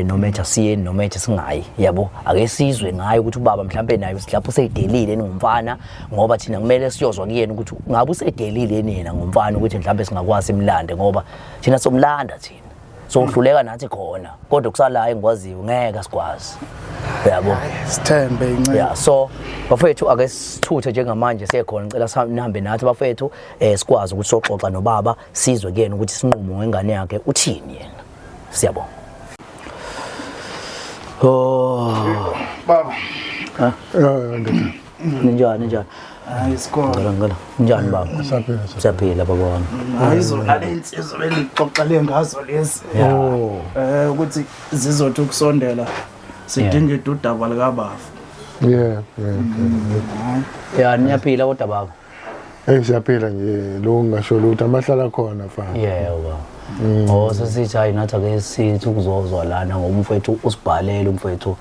noma ethi asiyeni noma ethi singayi yabo ake sizwe ngayo ukuthi ubaba mhlambe naye lapho useyidelile ngomfana ngoba thina kumele siyozwa kuyena ukuthi ngabe usedelile yena ngomfana ukuthi mhlambe singakwazi imlande ngoba thina somlanda thina sohluleka nathi khona kodwa kusala engikwaziyo ngeke asikwazi yabo Sithembe incebo. Yeah, so bafethu ake sithuthe njengamanje siyekhona ngicela nihambe nathi bafethu sikwazi ukuthi soxoxa nobaba sizwe kuyena ukuthi isinqumo ngengane yakhe uthini yena. Siyabonga. Oh. Baba. Ha? Eh, ndoda. Ninjani ninjani? Hayi sikole. Ngicela ngicela. Ninjani baba? Siyaphila. Siyaphila baba wami. Hayi zona le insizwa benixoxele ngazo lezi. Oh. Eh ukuthi zizothi ukusondela sidinga udaba likabafu. Yeah, yeah. Ya niyaphila kodwa baba. Hey siyaphila nje lo ngingasho lutho amahlala khona mfana. Yebo baba. Oh sesithi hayi nathi ake sithi ukuzozwa lana ngoba umfethu usibhalele umfethu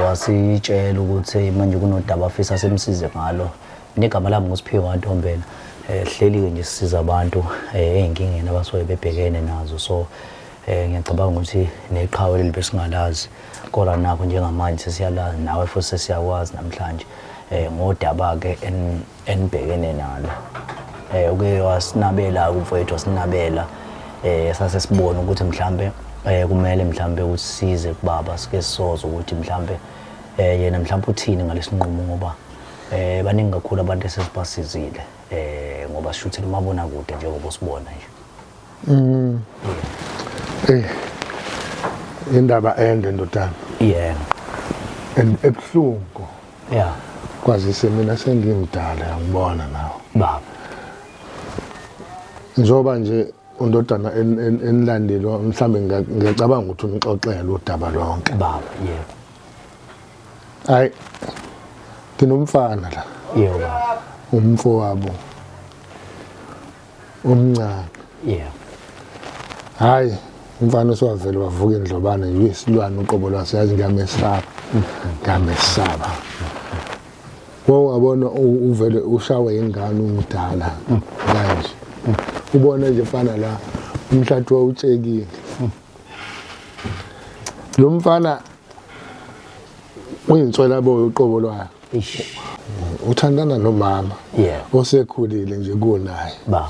wasitshela ukuthi manje kunodaba afisa simsize ngalo. Negama lami nguSiphiwe Ntombela. Hleli ke nje sisiza abantu ey'nkingeni abasuke bebhekene nazo so ngiyacabanga ukuthi neqhawe leli besingalazi kodwa nakho njengamanje sesiyalazi nawe futhi sesiyakwazi namhlanje ngodaba-ke enibhekene nalo. Uke wasinabela umfowethu wasinabela sase sibona ukuthi mhlambe kumele mhlambe ukuthi size kubaba sike sisoze ukuthi mhlambe yena mhlambe uthini ngalesinqumo ngoba baningi kakhulu abantu esesibasizile ngoba sishuthela umabonakude njengoba usibona nje. Indaba ende ndodana. Yeah. And ebuhlungu. Yeah. Kwazise mina sengimdala ngibona nawe. Baba. Njoba nje undodana enilandile mhlambe ngiyacabanga ukuthi unixoxele udaba lonke. Baba, yebo. Hayi. Nginomfana la. Yebo baba. Umfowabo. Omncane. Yeah. Hayi, umfana osewavele wavuka indlobane nje uyisilwane uqobo lwaso yazi ngiyamesaba. Ngiyamesaba. Wawabona uvele ushawe ingane umdala kanje. Ubona nje mfana la umhlathi wawutshekile. Lo mfana uyinswela boyo uqobo lwayo. Uthandana nomama. Yeah. Osekhulile nje kunaye. Baba.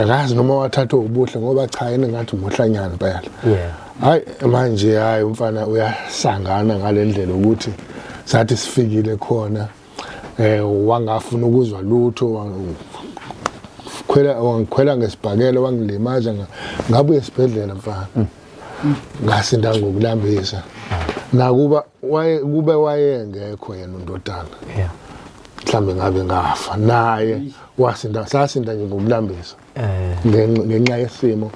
Akazi noma wathathwa ubuhle ngoba cha yena ngathi umuhlanyana impela. Yeah. Hayi manje hayi umfana uyasangana ngalendlela ukuthi sathi sifikile khona wangafuna ukuzwa lutho wangikhwela ngesibhakela wangilimaza ngabuye esibhedlela mfana. Ngasinda ngokulambisa. Nakuba kube wayengekho yena undodana. Yeah. Mhlambe ngabe ngafa naye wasinda sasinda nje ngokulambisa. Ngenxa yesimo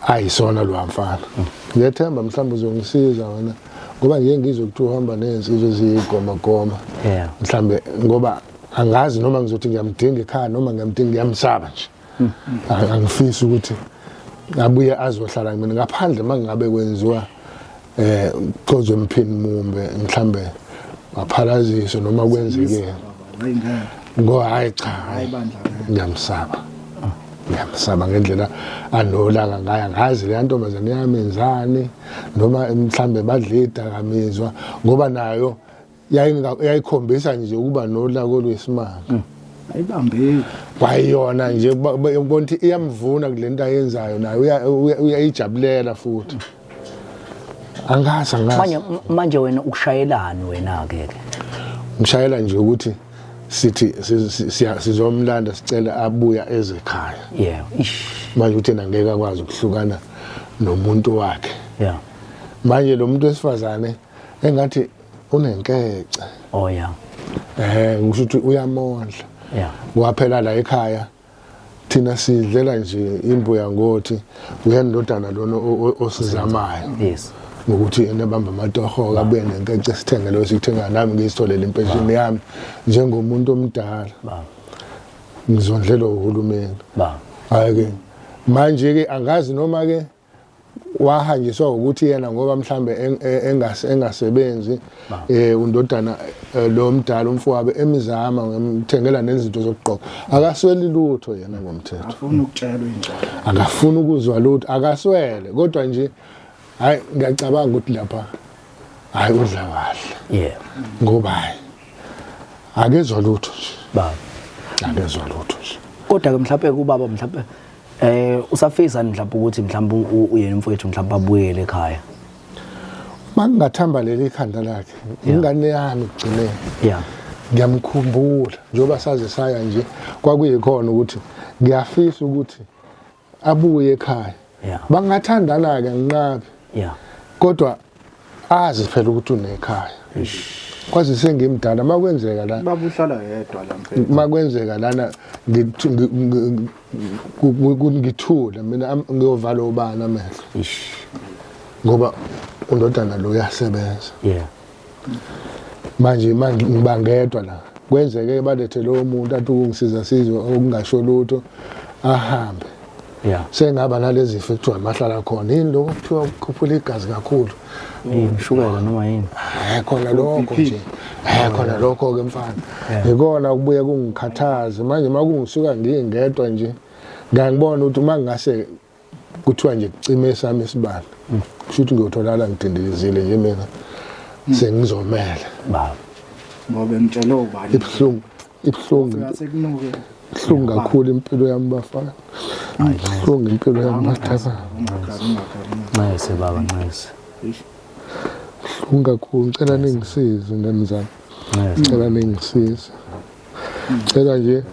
ayisona lo mfana. Ngiyethemba mhlawumbe uzongisiza wena ngoba ngiye ngizwe ukuthi uhamba nezinsizwa eziyigoma goma. Yeah. Mhlambe ngoba angazi noma ngizothi ngiyamdinga ekhaya noma ngiyamdinga ngiyamsaba nje. Angifisi ukuthi abuye azohlala mina ngaphandle mangabe kwenziwa kozwe mphini mumbe mhlambe waphalaziswe noma kwenzeke. Ngo hayi cha hayi bandla ngiyamsaba. Ngiyamsaba ngendlela anolaka ngayo angazi le ntombazane yamenzani noma mhlambe badla idakamizwa ngoba nayo yayikhombisa nje ukuba nolaka olwesimanga. Ayibambeki. Kwayona nje ubona ukuthi iyamvuna kule nto ayenzayo nayo uyayijabulela futhi. Angazi angazi. Manje wena ukushayelani wena ke ke? Ngishayela nje ukuthi sithi sizomlanda sicela abuya ezekhaya. Yeah. Manje uthi yena ngeke akwazi ukuhlukana nomuntu wakhe. Yeah. Manje lo muntu wesifazane engathi unenkece. Oh yeah. Ngisho ukuthi uyamondla. Yeah. Kwaphela la ekhaya thina sidlela nje imbuya ngothi uyandodana lona osizamayo. Yes. Ngokuthi yena bamba amatoho abuye nenkece sithenge lo sikuthenga nami ngizitholele impesheni yami njengomuntu omdala. Baba. Ngizondlela uhulumeni. Baba. Hayi ke manje ke angazi noma ke wahanjiswa ukuthi yena ngoba mhlambe engasebenzi undodana lo mdala umfowabo emizama ngemthengela nezinto zokugqoka akasweli lutho yena ngomthetho afuna ukutshelwa injalo akafuni ukuzwa lutho akaswele kodwa nje hayi ngiyacabanga ukuthi lapha hayi udla kahle yeah ngoba akezwa lutho nje baba akezwa lutho nje kodwa ke mhlawumbe kubaba mhlawumbe usafisa mhlawumbe ukuthi mhlawumbe uyena umfowethu mhlawumbe abuyele ekhaya Mangingathamba leli ikhanda lakhe ingane yami kugcineni yeah ngiyamkhumbula njengoba saze saya nje kwakuyikhona ukuthi ngiyafisa ukuthi abuye ekhaya yeah bangathandana ke nginqabe yeah Kodwa azi phela ukuthi unekhaya. Kwazi sengimdala makwenzeka la Baba uhlala yedwa la mfethu. Makwenzeka lana ngithule mina ngiyovala ubani amehlo. Ngoba undodana lo uyasebenza. Yeah. Manje manje ngiba ngedwa la. Kwenzeke balethe lowo muntu athi ukungisiza sizwe okungasho lutho ahambe. Yeah. Sengaba nalezi zifo ekuthiwa mahlala khona. Yini lokho kuthiwa ukukhuphula igazi kakhulu? Yini shukela noma yini? Eh khona lokho nje. Eh khona lokho ke mfana. Yikona kubuye kungikhathaze manje makungisuka ngingedwa nje. Ngiyangibona ukuthi uma ngingase kuthiwa nje kucime esami isibani. Kusho ukuthi ngiyotholala ngidindilizile nje mina. Sengizomela. Baba. Ngoba ngitshele ubani. Ibuhlungu, ibuhlungu. Sekunuke. Ibuhlungu kakhulu impilo yami bafana. Ibuhlungu impilo yami bafana. Ncese baba ncese. Ibuhlungu kakhulu. Ngicela ningisize ngane zami. Ngicela ningisize. Ngicela nje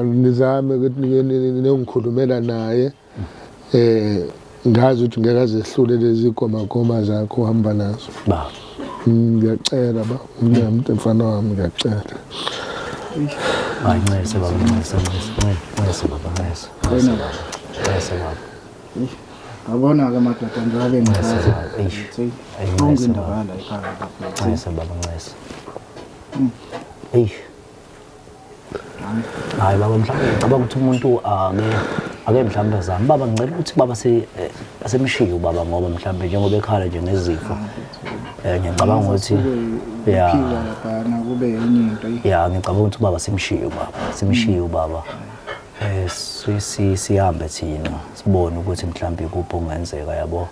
nizame ukuthi niyongikhulumela naye. Ngazi ukuthi ngeke azehlule lezi goma zakho uhamba nazo. Baba. Ngiyacela ba, umntwana mfana wami ngiyacela. Hayi ncese baba ncese ncese ncese baba ncese. Ncese baba. Ngabona ke madoda njengoba ngichaza. Eish. Indaba la ekhaya baba. Ncese baba ncese. Eish. Hayi baba mhlawumbe ngicabanga ukuthi umuntu ake mhlawumbe azame. Baba ngicela ukuthi baba asemshiye ubaba ngoba mhlawumbe njengoba ekhala nje ngezifo. Ngiyacabanga ukuthi ya kube enye into. Ya ngicabanga ukuthi ubaba simshiye ubaba. Simshiye ubaba. Sihambe thina sibone ukuthi mhlawumbe ikuphi okungenzeka yabo.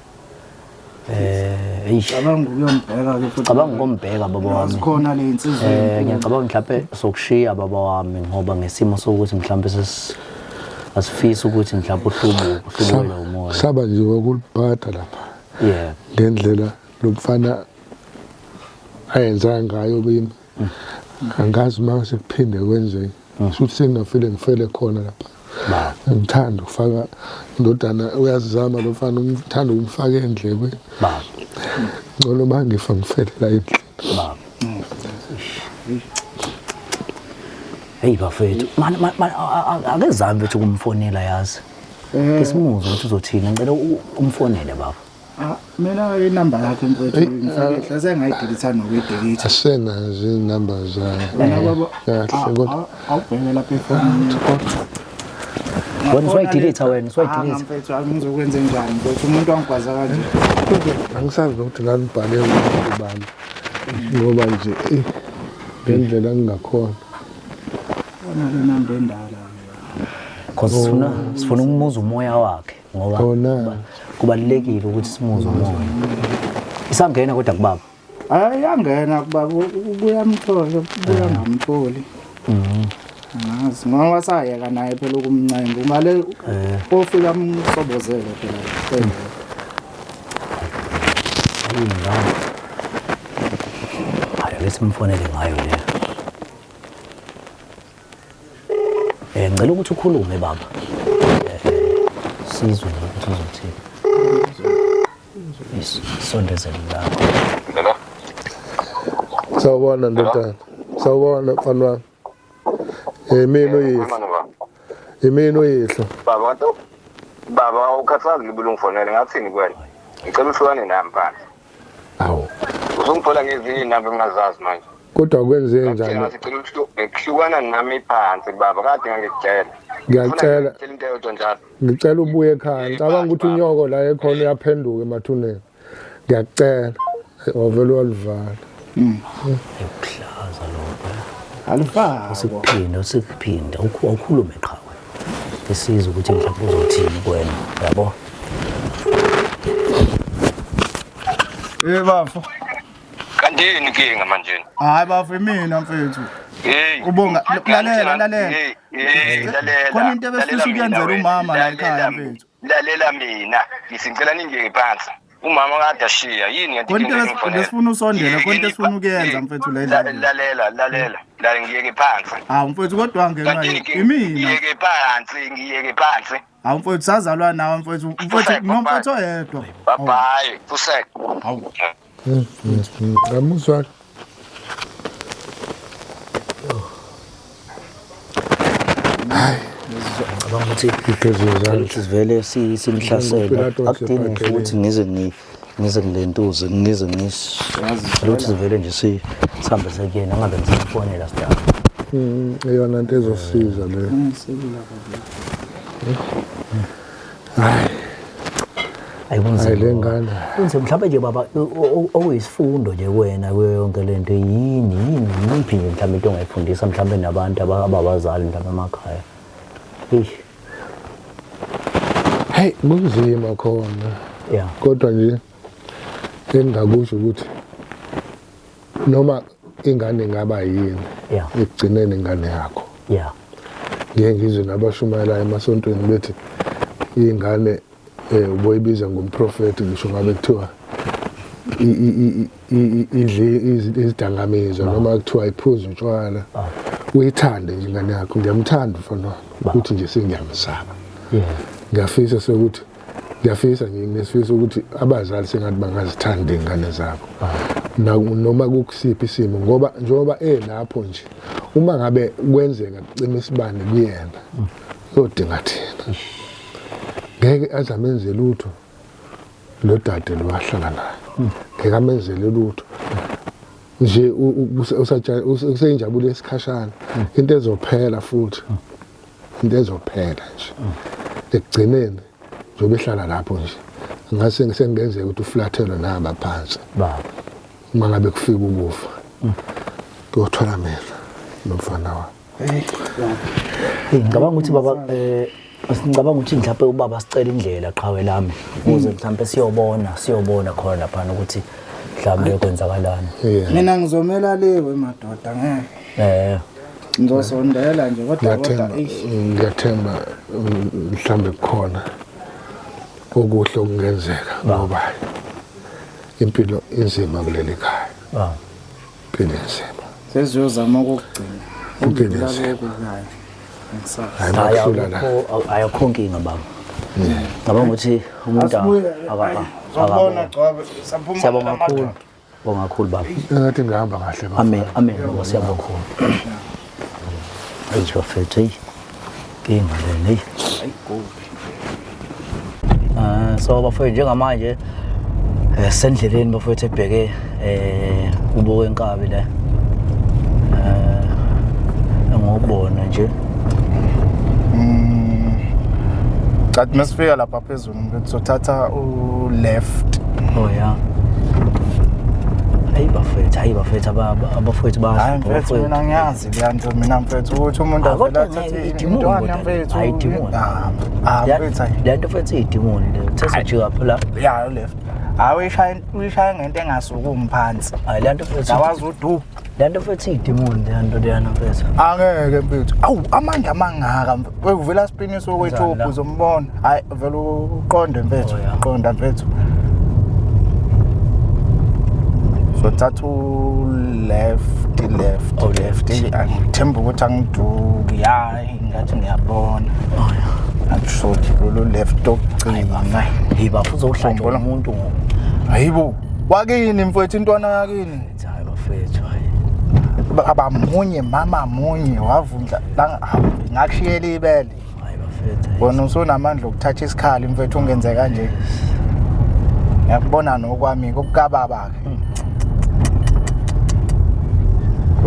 Cabanga ukuyombheka ke futhi. Cabanga ukombheka baba wami. Sikhona le insizwa. Ngiyacabanga mhlawumbe sokushiya baba wami ngoba ngesimo sokuthi mhlawumbe asifisi ukuthi mhlawumbe uhlubuke umoya. Saba nje ukulibhada lapha. Yeah. Ngendlela lomfana ayenza ngayo kimi. Angazi uma sekuphinde kwenzeke. Futhi sengingafile ngifele khona lapha. Ngithanda ukufaka indodana uyazama lo mfana umthanda ukumfaka endlebeni. Baba. Ngcono uma ngifa ngifele la endlini. Baba. Hey bafethu, man akezami mfethu ukumfonela yazi. Kesimuzwe ukuthi uzothini, ngicela umfonele baba. Mina inamba yakhe mfethu ngifike sengayidelete nokuyidelete. Asenazo inamba zayo. Kahle kodwa awubheke lapha efonini. Wena usuwayidelete wena, usuwayidelete. Mfethu angizokwenza njani mfethu umuntu angigwaza kanje. Angisazi ukuthi ngangibhale ubani ngoba nje ngendlela ngingakhona. Wona le namba endala. Cause sifuna ukumuza umoya wakhe ngoba kubalulekile ukuthi simuze umoya. Isangena kodwa kubaba. Hayi yangena kubaba uyamthola, uyangamtholi. Angazi ngoba sayeka naye phela ukumncenga ungale ofika amsobozele phela. Hayi ake simfonele ngayo le. Ngicela ukuthi ukhulume baba. Sizwe ukuthi uzothini. Isondezele lakho. Hello. Sawubona ndodana. Sawubona mfana wami. Imini uyihlo. Imini uyihlo. Baba baba ukhathazi ngibule ngifonele ngathini kuwena? Ngicela uhlukane nami mfana. Awu. Uzongithola ngezinye inamba engingazazi manje. Kodwa kwenze njani? Ngicela ukuhlukana nami phansi baba kade ngangikutshela. Ngiyacela. Into eyodwa njalo. Ngicela ubuye ekhaya. Ngicabanga ukuthi unyoko la ekhona uyaphenduka emathuneni. Ngiyacela. Wavele walivala. Ekuhlaza lokho. Alifaka. Usikuphinda, awukhulume qhawe. Isizwe ukuthi mhlawumbe uzothini kuwena, yabo. Eh bafo. Kanti yini inkinga manje? Hayi bafo imina mfethu. Hey. Ubonga lalela lalela. Hey lalela. Khona into ebesifisa ukuyenzela umama la ekhaya mfethu. Lalela mina, ngisicela ningeke phansi. Umama kade ashiya yini kanti into esifuna usondela khona into esifuna ukuyenza mfethu la endlini. Lalela lalela. La ngiyeke phansi. Hawu mfethu kodwa ngenxa imina. Ngiyeke phansi, ngiyeke phansi. Hawu mfowethu sazalwa nawe mfowethu. Mfowethu Fusek, nomfowethu oyedwa. Bye bye. Fusek. Hawu. Ngamuzwa. Ngicabanga ukuthi Iphezulu Ngicela ukuthi sivele simhlasele Njengopilato akudingi ngisho ukuthi ngize ngize ngilentuze ngize ngis ngicela ukuthi sivele nje sihambe sekuyena angabe ngisamfonela sidala. Eyona nto ezosiza leyo. Hayi, Ayi kunzima. hayi le ngane. Kunzima mhlawumbe nje baba okuyisifundo nje kuwena kuyo yonke le nto yini yini yiphi nje mhlawumbe into ongayifundisa mhlawumbe nabantu ababazali mhlawumbe emakhaya. Eish, Hey, kunzima khona. yeah. Kodwa nje engingakusho ukuthi noma ingane ingaba yini Yeah. ekugcineni ingane yakho. Yeah. Ngiye ngizwe nabashumayelayo emasontweni bethi ingane uboyibiza ngomprofeti ngisho ngabe kuthiwa idle izidakamizwa noma kuthiwa iphuze utshwala. Uyithande nje ingane yakho, ngiyamthanda umfana wami ukuthi nje sengiyamsaba. Yeah. Ngiyafisa sekuthi ngiyafisa nje nginesifiso ukuthi abazali sengathi bangazithanda iy'ngane zabo. Noma kukusiphi isimo ngoba njengoba elapho nje uma ngabe kwenzeka kucima isibane kuyena uyodinga thina. Ngeke aze amenze lutho lo dade lo ahlala naye. Ngeke amenzele lutho. Nje useyinjabulo yesikhashana into ezophela futhi into ezophela nje ekugcineni njengoba ehlala lapho nje ngase sengenzeka ukuthi uflathelwe nahamba phansi Baba. uma ngabe kufika ukufa kuyothwala mina nomfana wami. Hey, ngicabanga ukuthi baba ngicabanga ukuthi mhlawumbe ubaba sicela indlela qhawe lami ukuze mhlawumbe siyobona khona lapha ukuthi mhlawumbe kwenzakalani. Yeah. Mina ngizomela lewe madoda ngeke. Ngizosondela nje kodwa kodwa eish. Ngiyathemba mhlambe kukhona okuhle okungenzeka ngoba impilo inzima kuleli khaya. Impilo inzima. Seziyozama ukugcina. Impilo Ukudlula inzima. kokukayo. Ngisazi. Hayi bakuhlula la. Ayakho inkinga baba. Ngicabanga ukuthi umuntu Asibuye. Zobona gcobe saphuma. Siyabonga kakhulu. Bonga kakhulu baba. Engathi ngihamba kahle baba. Amen, amen baba siyabonga. Ayi bafethu hey. Inkinga lena hey. So bafethu njengamanje sendleleni bafethu ebheke kubo kwenkabi la. Ngobona nje. Cathi masifika lapha phezulu mfethu sothatha u left. Oh yeah. Hayi bafethu, hayi bafethu abafethu Hayi mfethu mina ngiyazi leya nto mina mfethu ukuthi umuntu Ah, kodwa avele athathe ngeke, idimoni intwana kodwa le. mfethu. Hayi, idimoni. Ah, mfethu hayi. Le nto mfethu iyidimoni le. Uthe sojika phela. Ya left. Hayi uyishaya uyishaya ngento engasukumi phansi. Hayi le nto mfethu. Yawazi udu. Le nto mfethu iyidimoni le nto leyana mfethu. Angeke mfethu. Awu amandla amangaka mfethu. Uvela spiniso Njani kwethuphu la? uzombona. Hayi vele uqonde mfethu. Oh, yeah. Uqonda mfethu. Sothatha u left left Oh, left. Angithemba ukuthi angiduki. Hayi ngathi ngiyabona. Oh yeah. Akushothi lolu left okugcina. Hey bafo uzohlatshwa Khumbula. umuntu ngo. Hayibo. Wakini mfethu intwana yakini. Hayi bafethu hayi. Abamunye mama munye wavundla la ngakushiyela ibele. Hayi bafethu. hayi. Wena usunamandla okuthatha isikhali mfethu ungenze kanje. Ngiyakubona nokwami kokukababa ke.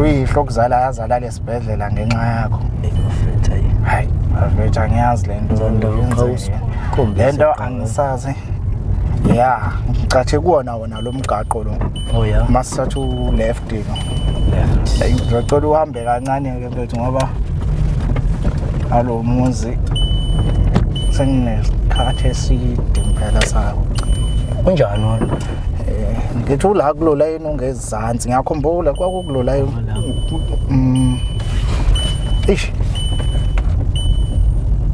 Uyihlo okuzala yazala lesibhedlela ngenxa yakho. Hey bafethu hayi. Hayi, mfethu angiyazi le nto. Nzondo, yenzeke. ukhombise Le nto kuqala. angisazi. Ya, ngicatshe kuwona wona lo mgaqo lo. Oh yeah. Masithatha u left lo. Left. Hayi, Ngizocela uhambe kancane ke mfethu ngoba alo muzi senginesikhathi eside impela sawo. Kunjani wona? Ngithi ula kulo line ongezansi ngiyakhumbula kwakukulo line. Eish.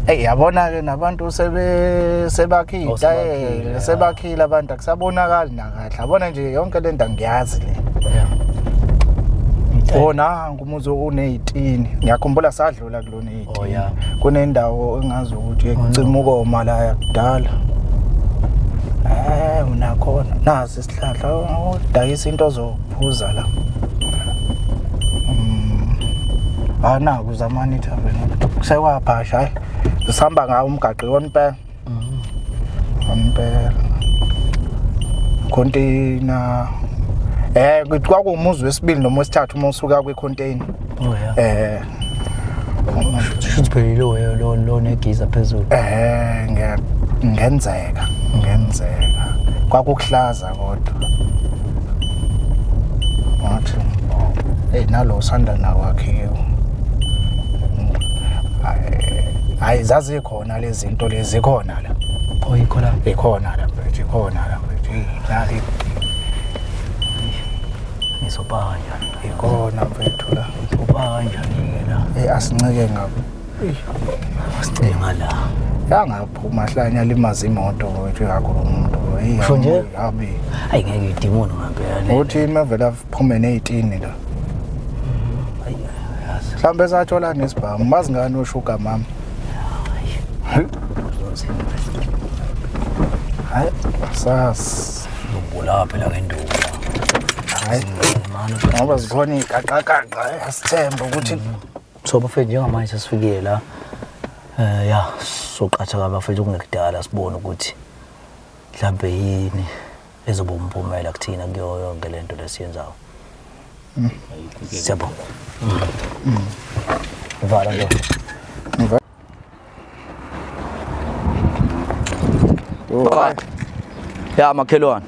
Ey yabona ke nabantu sebe sebakhile Oh, sebakhile, eh, sebakhile abantu akusabonakali nakahle. Yabona nje yonke le nto angiyazi le. Yeah. Oh nangu umuzi une-18 ngiyakhumbula sadlula kulona 18 Oh, yeah. Kunendawo engazi ukuthi ecima ukoma la yakudala. Unakhona nazi isihlahla udayisa into ozophuza la. Naku zamani thaveni kusekwabhasha hayi sihamba ngawo umgaqo wona impela. Impela. Container kwakuwumuzi wesibili noma wesithathu uma usuka kwi-container. Oh yeah. Shuthi phela lo lo negiza phezulu. Ngenzeka. Kwakukuhlaza kodwa. Ngathi nalo usanda nakwakhiwe. Hayi zazikhona lezi zinto lezi khona la. Oh ikhona. Ikhona la mfethu, ikhona la mfethu. Nali. Ngisobanja. Ikhona mfethu la. Ngisobanja la. Asincike ngapha. Asincike ngala. Yangaphuma hlanya limaza imoto wethu kakhulu umuntu. Usho nje? Yabi. Hayi ngeke idimoni ngempela. Uthi mavela phume ne-18 la. Hayi yazi. Mhlambe sathola nesibhamu mazingane oshuka mama. Hayi sas. Ubulala phela ngenduku. Hayi ngoba zikhona igaqaqaqa asithembe ukuthi so bafethu njengamanje sesifikile la. Ya soqatha kabafethu kungekudala sibone ukuthi mhlambe yini ezoba umphumela kuthina kuyo yonke lento lesiyenzayo. Siyabonga. Vala nje. Ya makhelwane.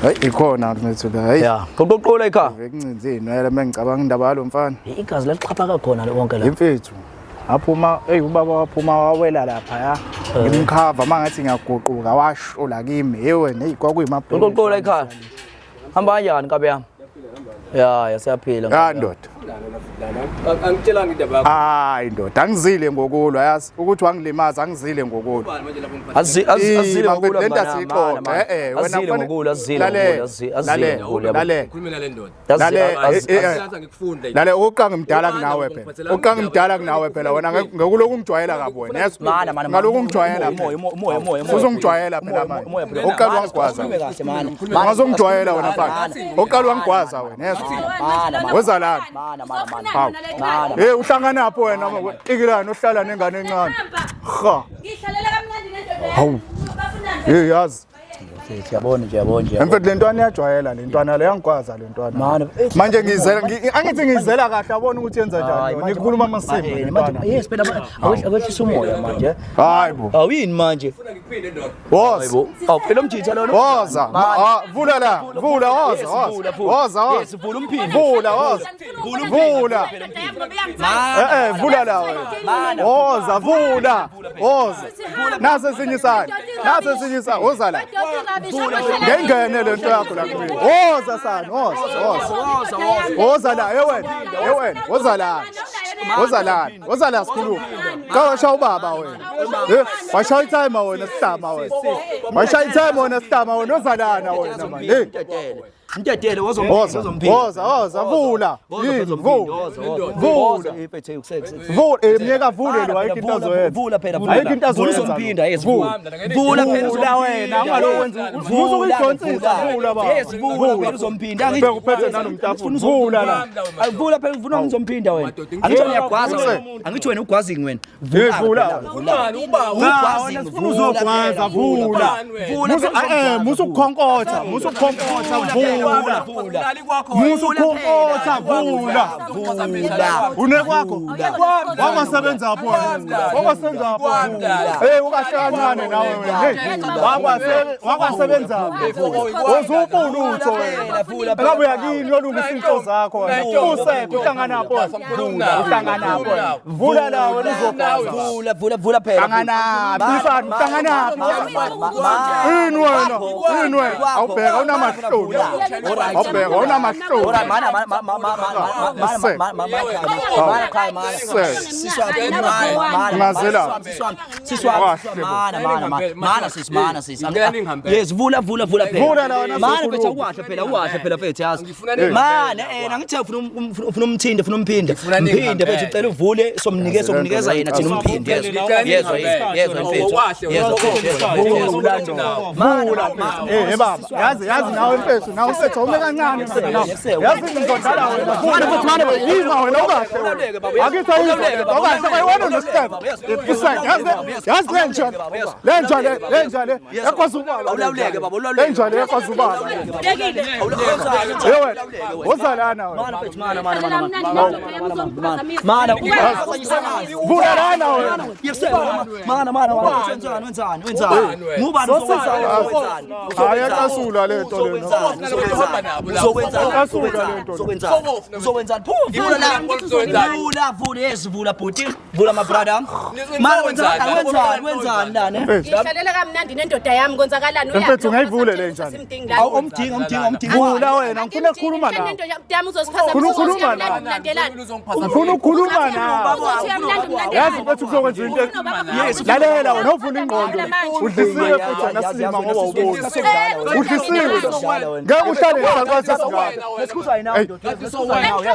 Hayi ikhona mfethu la. Hayi. Ya, qoqoqola ikhaya. Bekuncinze inwele mengicabanga indaba yalo mfana. Igazi lalixhaphaka khona lonke la. Imfethu. Aphuma, ubaba waphuma wawela lapha ya. Ngimkhava mangathi ngiyaguquka washo la kimi. Hey wena, hey kwakuyimabhulu. Qoqoqola ikhaya. Hamba kanjani nkabe yami? Ya, siyaphila. Ya ndoda. Angitshelanga indaba yakho. Hayi ndoda, angizile ngokulwa yazi ukuthi wangilimaza angizile ngokulwa. Azile ngokulwa. Lento asixoxe. Wena azile ngokulwa, azile ngokulwa, azile ngokulwa. Lale. Khuluma nale ndoda. Lale. Ngikufunda. Lale uqanga mdala kunawe phela. Uqanga mdala kunawe phela wena ngokuloku ungijwayela kabi wena. Yes. Ngaloku ungijwayela. Moya. Uzongijwayela phela manje. Uqala wangigwaza. Ungazongijwayela wena mfana. Uqala wangigwaza wena. Yes. Weza lana. Hey uhlangana lapho wena ikilana ohlala nengane encane. Ha. Ngihlalela kamnandi nendoda. Hawu. Hey yazi. Siyabona nje yabona nje. Mfethu le ntwana iyajwayela le ntwana le yangigwaza le ntwana. Manje ngiyizela angithi ngiyizela kahle abona ukuthi yenza njani. Nikhuluma amasimba. Manje yes phela awehlisa umoya manje. Hayi bo. Awuyini manje? Ufuna ngikuphinde ndoda. Woza. Awu phela umjitha lona. Woza. Vula la. Vula woza. Woza. Yes vula umphinde. Vula woza. Vula. Vula la wena. Woza vula. Woza. Nase esinye isandla. Nase esinye isandla. Woza la. Ngengene lento yakho la kumina. Woza sana, woza, woza. Woza la, ewena, ewena, woza la. Woza la, woza la sikhuluma. Qawasha ubaba wena. Washaya itimer wena sihlama wena. Washaya itimer wena sihlama wena ozalana wena manje. Hey. Mtetele wozomphila. Woza, woza, vula. Vula. Vula. Vula, myeka vule lo ayikho into azoyenza. Vula phela vula. Ayikho into azoyenza. Uzomphinda yes vula. Vula phela vula wena ungalokwenza. Uzokuyidonsisa vula baba. Yes vula phela uzomphinda. Bheka uphethe nanomtafula. Vula la. Vula phela ufuna ngizomphinda wena. Angitsho ngiyagwaza wena. Angitsho wena ugwazing wena. Vula. Ubani uba Ugwazing uzogwaza vula. Vula. Musukukhonkotha, musukukhonkotha vula. Musukukhonkotha vula. Unekwakho. Wangasebenza apho wena. Wangasebenza apho. Hey ukahle kancane nawe wena. Hey wakwasebenza apho. Uzupulutho wena. Ngabe uyakini yolungisa into zakho wena. Usekho uhlangana apho. Uhlangana apho. Vula la wena uzogwaza. Vula vula vula phela. Hlangana phi? Hlangana phi? Yini wena? Yini wena? Awubheka unamahloni. Awubheka awunamahloni. Alright, mana mana mana mana mana mana mana mana sisi wami mana Ungazela. sisi wami sisi wami mana mana mana mana sisi mana sisi yes vula vula vula phela Vula la wena mana sokhuluma. mfethu awukahle phela awukahle phela mfethu yazi Ngifuna ningibheke. mana angithe ufuna ufuna umthinde ufuna umphinde Ngifuna mphinde ningibheke. mfethu ucela uvule somnikeza somnikeza yena thina umphinde yezwa yezwa yezwa mfethu yezwa mfethu Vula. Eh baba, yazi yazi nawe mfethu, nawe mfethu awume kancane mfethu nawe. Yazi ngizodlala wena. Mana futhi mana Yima wena ukahle wena. Akithi ayizwa. Ukahle kwayona unesicebo. Ifisa yazi yazi lenja. Lenja le lenja le yakwazi ubala. Awulawuleke baba, ulawuleke. Lenja le yakwazi ubala. Hey wena. Wozalana wena. Mana mfethu mana mana mana mana mana Vula lana wena. Mana mana mana wenzani wenzani wenzani ngubani uzowenzani Hayi yaqasula lento lena. uzokwenzani uzokwenzani phuma vula la vula vula yes vula bhuti vula my brother mana wenzani wenzani wenzani lana Ngihlalela kamnandi nendoda yami kwenzakalani Mfethu ungayivule le njani? Awu umdinga umdinga umdinga Vula wena ngifuna ukukhuluma nawe. Nendoda yami uzosiphazamisa Ufuna ukukhuluma nawe. Ufuna ukukhuluma nawe. Yazi mfethu kuzokwenza into. Yes. Lalela wena uvula ingqondo. Udlisiwe futhi wena silima ngoba ubona. Udlisiwe. Ngeke uhlale nesalukwazi sesingaka. Lesikhuza yinawe ndoda.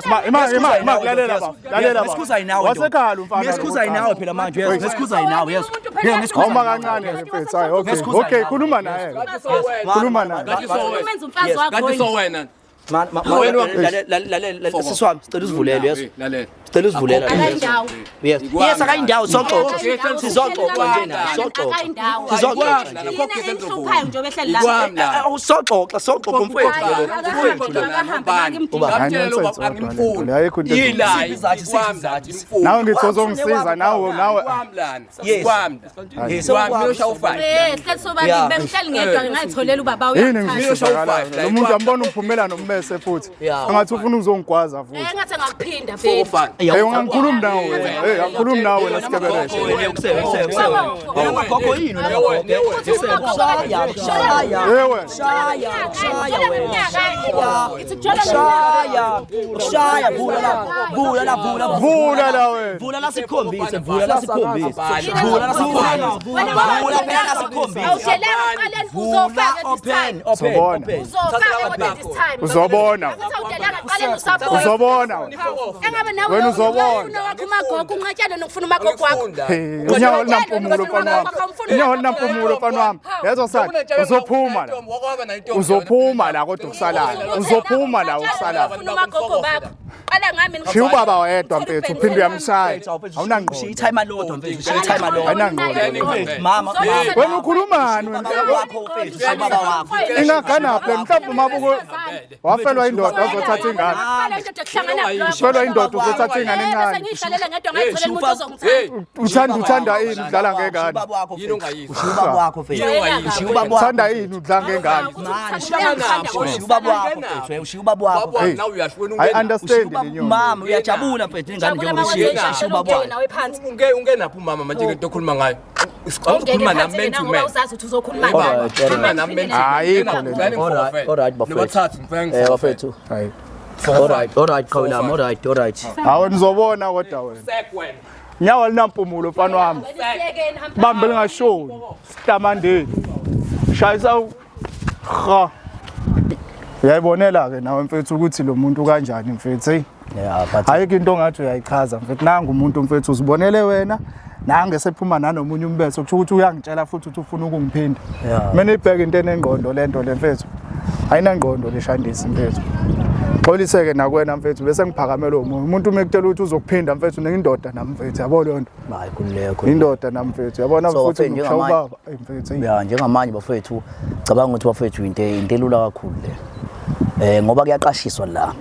Ma ima ima ima lalela baba. Lalela baba. Lesikhuza yinawe. Wasekhaya umfana. Lesikhuza yinawe phela manje yes. Lesikhuza yinawe yes. Yeah, lesikhuza. Awuma kancane mfethu. Hayi okay. Okay, khuluma naye. Khuluma naye. Umenza umfazi wakho Kanti sowena. Man lalela sisi wami sicela usivulele yes. Lalela. Sicela usivulele. Akayindawo. Yes. Yes akayindawo soxoxa. Sizoxoxa nje naye soxoxa. Sizoxoxa nje. Yena engihluphayo njengoba ehleli la. Ikwami la. Awusoxoxa soxoxa mfowethu. Ngamtshela ubaba angimfuni. Ayikho into Yila. Isizathu, isizathu. Nawe ngithi uzongisiza nawe nawe. Ikwami lana. Yes. Ikwami. Yes. Ikwami uyosha u5. Eh, sihleli sobabili bengihleli ngedwa ngingayitholela ubaba Yini uyangithanda. ngisizakalayo. Lo muntu ambona uphumela nombese futhi. Yeah. Angathi ufuna uzongigwaza futhi. Eh, ngathi angakuphinda vele. 4 Hey ungangikhulumi nawe wena. Hey angikhulumi nawe wena sikebereshe. Gogo yini wena gogo? Shaya, shaya. Hey wena. Shaya, shaya wena. Shaya, shaya, vula la, vula la, vula, Vula la wena. Vula la sikhombise, vula la sikhombise. Vula la sikhombise. Vula phela la sikhombise. Awushelanga ekuqaleni uzofaka this time. Open, open, Uzobona. open. Uzofaka kodwa this time. Uzobona. Akuthi awudelanga ekuqaleni usabuya. Uzobona. Engabe nawe Wena uzobona. uyafuna wakho umagogo unqatshelwe nokufuna umagogo wakho. Hey, unyawo olinampumulo mfana wami. Unyawo olinampumulo mfana wami. Yezo sakhe uzophuma la. Uzophuma la kodwa ukusalayo. Uzophuma la ukusalayo. Ufuna umagogo bakho. Qala ngami Shiya ubaba wedwa mfethu uphinde uyamshaya. Awunangqondo. Shiya i-timer lodwa mfethu, shiya i-timer lodwa. Ayinangqondo. Mama, Wena ukhulumani wena? ubaba wakho mfethu, shiya ubaba wakho. Ingaganaphi mhlawumbe umabuko wafelwa indoda uzothatha ingane. Ufelwa indoda uzothatha ingane encane. Ngiyihlalele ngedwa ngayitholela umuntu ozongithanda. Uthanda uthanda yini udlala ngengane? Ubaba wakho Yini mfethu. ongayizwa? Ushiya ubaba wakho mfethu. Ushiya ubaba wakho. Uthanda yini udlala ngengane? Mani, ushiya ubaba wakho mfethu, ushiya ubaba wakho. Hey. Nawe uyasho wena I ungena. understand le nyoni. Mama uyajabula mfethu ingane njengoba ushiya ushiya ubaba wakho. Nawe phansi. Unge ungenaphi umama manje ngento okhuluma ngayo. Ungeke Ukhuluma nami phansi man to ngoba man. uzazi ukuthi uzokhuluma Alright, Khuluma nami man to man. Ayikho le nto. Alright, alright bafethu. Nobathathu ngifuna Eh bafethu. Hayi. Alright, alright qhawulami, alright, alright. Hawu nizobona kodwa wena. Sekwen. Nyawo linampumulo mfana wami. Bambe lingashoni. Sitamandeni. Shayisa ha. Uyayibonela ke nawe mfethu ukuthi lo muntu kanjani mfethu hey. Yeah, but Ayikho into ongathi uyayichaza mfethu nangu umuntu mfethu uzibonele wena nange sephuma nanomunye umbethe kusho ukuthi uyangitshela futhi ukuthi ufuna ukungiphinda. Yeah. Mina ibheke into enengqondo lento le mfethu. Ayinangqondo le shandisi mfethu. Xoliseke nakwena mfethu bese ngiphakamela omunye umuntu uma ekutshela ukuthi uzokuphinda mfethu nengindoda nami mfethu yabo leyo nto. hayi khululeka. Indoda nami mfethu yabona So, futhi bafethu, ngikushaya njengamanje- ubaba. Ey mfethu eyi. Ya njengamanje bafethu cabanga ukuthi bafethu into into elula kakhulu le. Ngoba kuyaqashiswa la.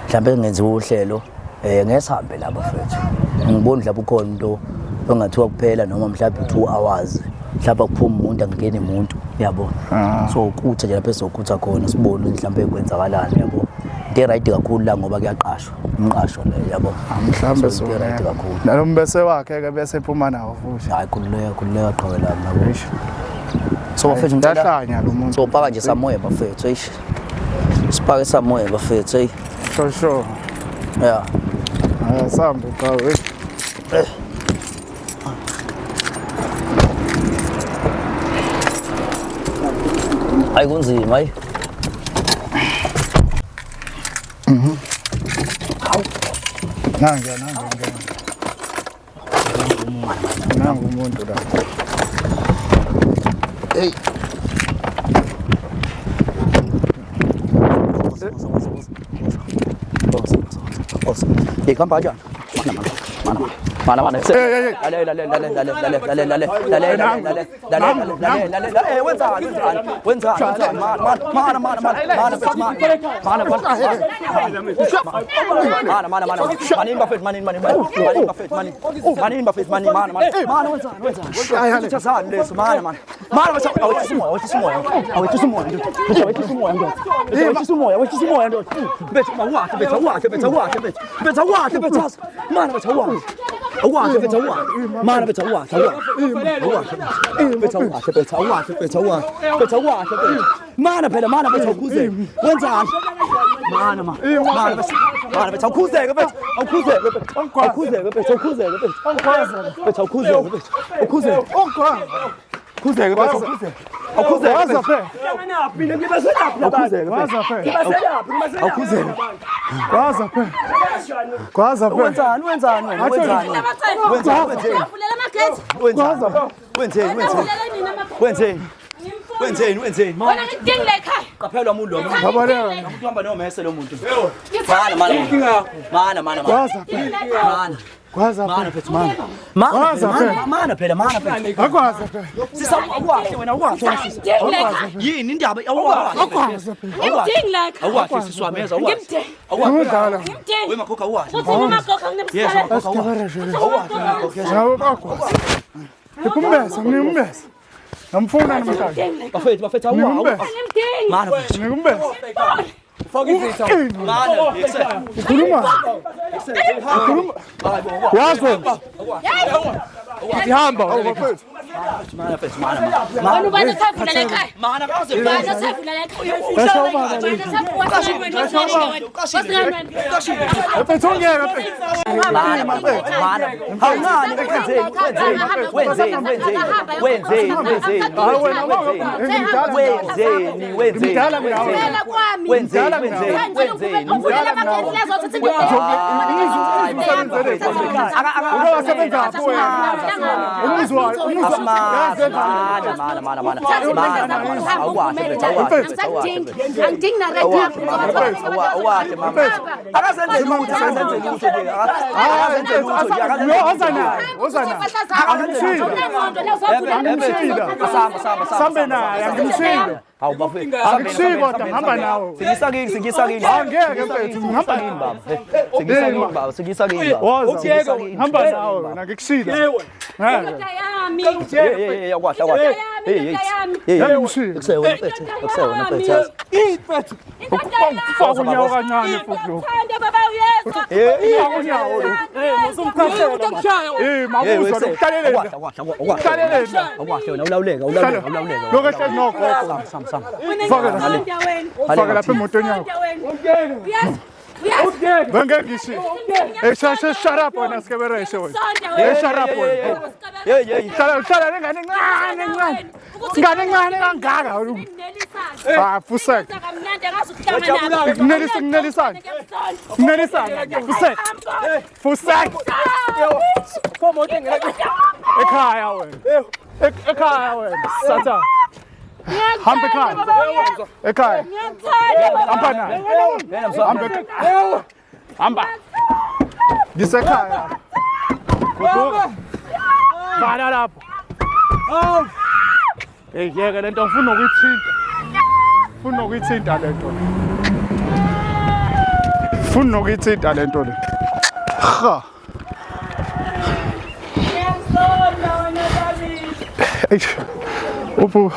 Mhlawumbe kungenziwa uhlelo ngesihambe la bafethu. Ngiboni lapho khona into ongathiwa kuphela noma mhlawumbe 2 hours. Mhlawumbe kuphuma umuntu angene umuntu yabo. So ukutha nje lapho esizokutha khona sibone ukuthi mhlawumbe kwenzakalani yabo. Into right kakhulu la ngoba kuyaqashwa. Umqasho le yabo. Mhlawumbe So, into right kakhulu. Nalo mbese wakhe ke bese ephuma nawo futhi. Hayi khululeka khululeka qhawela nabo. So bafethu ngicela Yahlanya lo muntu. So paka nje samoya bafethu eish. Sipake samoya bafethu hey. Sure sure. Yeah. Asambe qhawe. Hayi kunzima hayi. Nange nange nange. Nangu umuntu la. Hey. Hey, hamba kanjani? Mana mana mana mana. Lalela lalela lalela lalela lalela lalela lalela lalela lalela. Eh, wenzani wenzani wenzani wenzani mana mana mana mana mana mana mana mana mana manini bafethu manini manini manini bafethu manini manini bafethu manini mana mana mana wenzani wenzani sithazani leso mana mana mana bafethu awehlisa umoya awehlisa umoya awehlisa umoya ndoda awehlisa umoya ndoda awehlisa umoya awehlisa umoya ndoda bethu awakhe bethu awakhe bethu awakhe bethu bethu awakhe bethu mana bethu awakhe awakhe bethu awakhe mana bethu awakhe awakhe bethu awakhe bethu awakhe bethu awakhe bethu awakhe bethu mana phela mana bethu awukhuzeke wenzani mana mana mana bethu mana bethu awukhuzeke bethu awukhuzeke bethu awukhuzeke bethu awukhuzeke bethu bethu awukhuzeke bethu awukhuzeke khuzeke bethu awukhuzeke awukhuzeke Waza phela. awukhuzeke Waza phela. awukhuzeke Gwaza phela. Gwaza phela. wenzani wenzani wena wenzani wenzani wenzeni Avulela amagethi. wenzani wenzeni wenzeni Avulela nina amagethi. wenzeni wenzeni wenzeni Wena ngidingi la ekhaya. qaphelwa umuntu lo Ngabaleka. umuntu uhamba nomese lo muntu mana mana mana mana Gwaza phela. mana Gwaza mana phela. mfethu mana mana Gwaza mana phela. mana phela mana phela Akwaza phela. sisa awukahle wena awukahle wena sisa Ngidingi la ekhaya. yini indaba awukahle Akwaza phela. Ngidingi la ekhaya. awukahle sisi wami yeza awukahle Ngimdingi. awukahle Ngimdala. Ngimdingi. wemakhokho awukahle Uthi umagogo nginemsala. Asikabarashe. Hawu akwaza. Ngikumbesa, ngikumbesa. Ngamfuna namhlanje. bafethu bafethu awukahle Ngikumbesa. Ngimdingi. mana mfethu Ngikumbesa. mana Ukhuluma. Ukhuluma. Wazi wena. Ngihamba wena bafethu. mana mfethu mana Wena ubani osavula la ekhaya? mana kaze Ubani osavula la ekhaya? Esho ubaba. Ubani osavula wena? Wasingani wena? Mfethu ungeke mfethu. mana mana awungani wenzeni wenzeni wenzeni wenzeni wenzeni Hayi wena wenzeni wenzeni Ngimdala mina. Phela kwami. wenzeni wenzeni wenzeni Uvulela amagethi lazothi Uyowasebenza phi wena? Umuzi wayo, umuzi mana mana mana mana mana awukahle mfethu awukahle mfethu Angidingi na red awukahle mama akazenze lutho akazenze lutho nje akazenze lutho nje Yo oza naye, oza naye. Asamba samba Sambe naye, angimshilo. Hawu bafethu. Angikushiyi kodwa ngihamba nawe. Singisa kini, singisa kini. Angeke mfethu, ngihamba kini baba. Singisa kini baba, singisa kini baba. Woza. Hamba nawe wena ngikushilo. Ngeke. yami. Hey hey hey akwahle akwahle. Hey hey. Hey. Ngimshilo. Ekusewena mfethu, ekusewena mfethu. yazi. Ufaka unyawo kancane futhi lokhu. Thanda baba uyezwa. Ufaka unyawo lokhu. Eh, mabuzwa lokuhlaleleni. Akwahle akwahle akwahle. Hlaleleni. Akwahle wena ulawuleka, ulawuleka, ulawuleka. Lokho ehleli nogogo. Sam sam sam. Faka la. Faka lapha emotweni yakho. Bengeke ngishiye. Eh, shut up wena sikebereshe wena. Eh, shut up wena. Hey hey. Hlala hlala lengane encane encane. Ingane encane kangaka wena. Ah, fusek. Kunelisa kunelisana. Kunelisana. Fusek. Fusek. Ekhaya wena. Ekhaya wena. Satan. Hamba ekhaya. Ekhaya. Hamba naye. Hamba ekhaya. Hamba. Ngisekhaya. Goduka. Vala lapho. Hey yeke lento ngifuna ukuyithinta. Ngifuna ukuyithinta lento. Ngifuna ukuyithinta lento le. Ha. Eish. Uphu.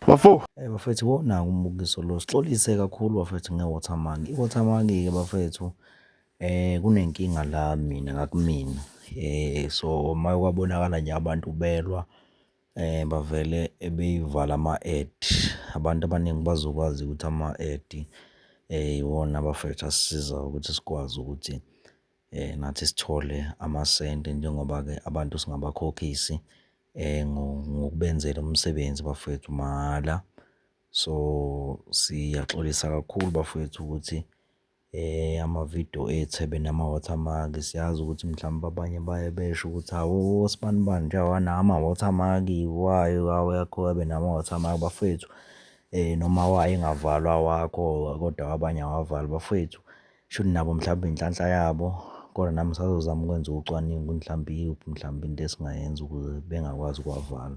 Bafo. Eh bafethu wona umbukiso lo sixolise kakhulu bafethu nge-watermark. I-watermark-ke bafethu kunenkinga la mina ngakumina. So uma kwabonakala nje abantu belwa bavele beyivala ama-ad. Abantu abaningi bazokwazi ukuthi ama-ad Iwona bafethu asisiza ukuthi sikwazi ukuthi nathi sithole amasenti njengoba-ke abantu singabakhokhisi ngokubenzela umsebenzi bafethu mahhala. So, siyaxolisa kakhulu bafowethu ukuthi Amavidiyo ethu ebe nama-watermark. Siyazi ukuthi mhlawumbe abanye baye besho ukuthi hawu osibanibani nje awanawo ama-watermark, why awekho abe nama-watermark. Bafowethu noma waye engavalwa awakho kodwa awabanye awavalwa bafowethu, shuthi nabo mhlawumbe inhlanhla yabo kodwa nami ngisazozama ukwenza ucwaningo ukuthi mhlawumbe iyiphi mhlawumbe into esingayenza ukuze bengakwazi ukuwavala.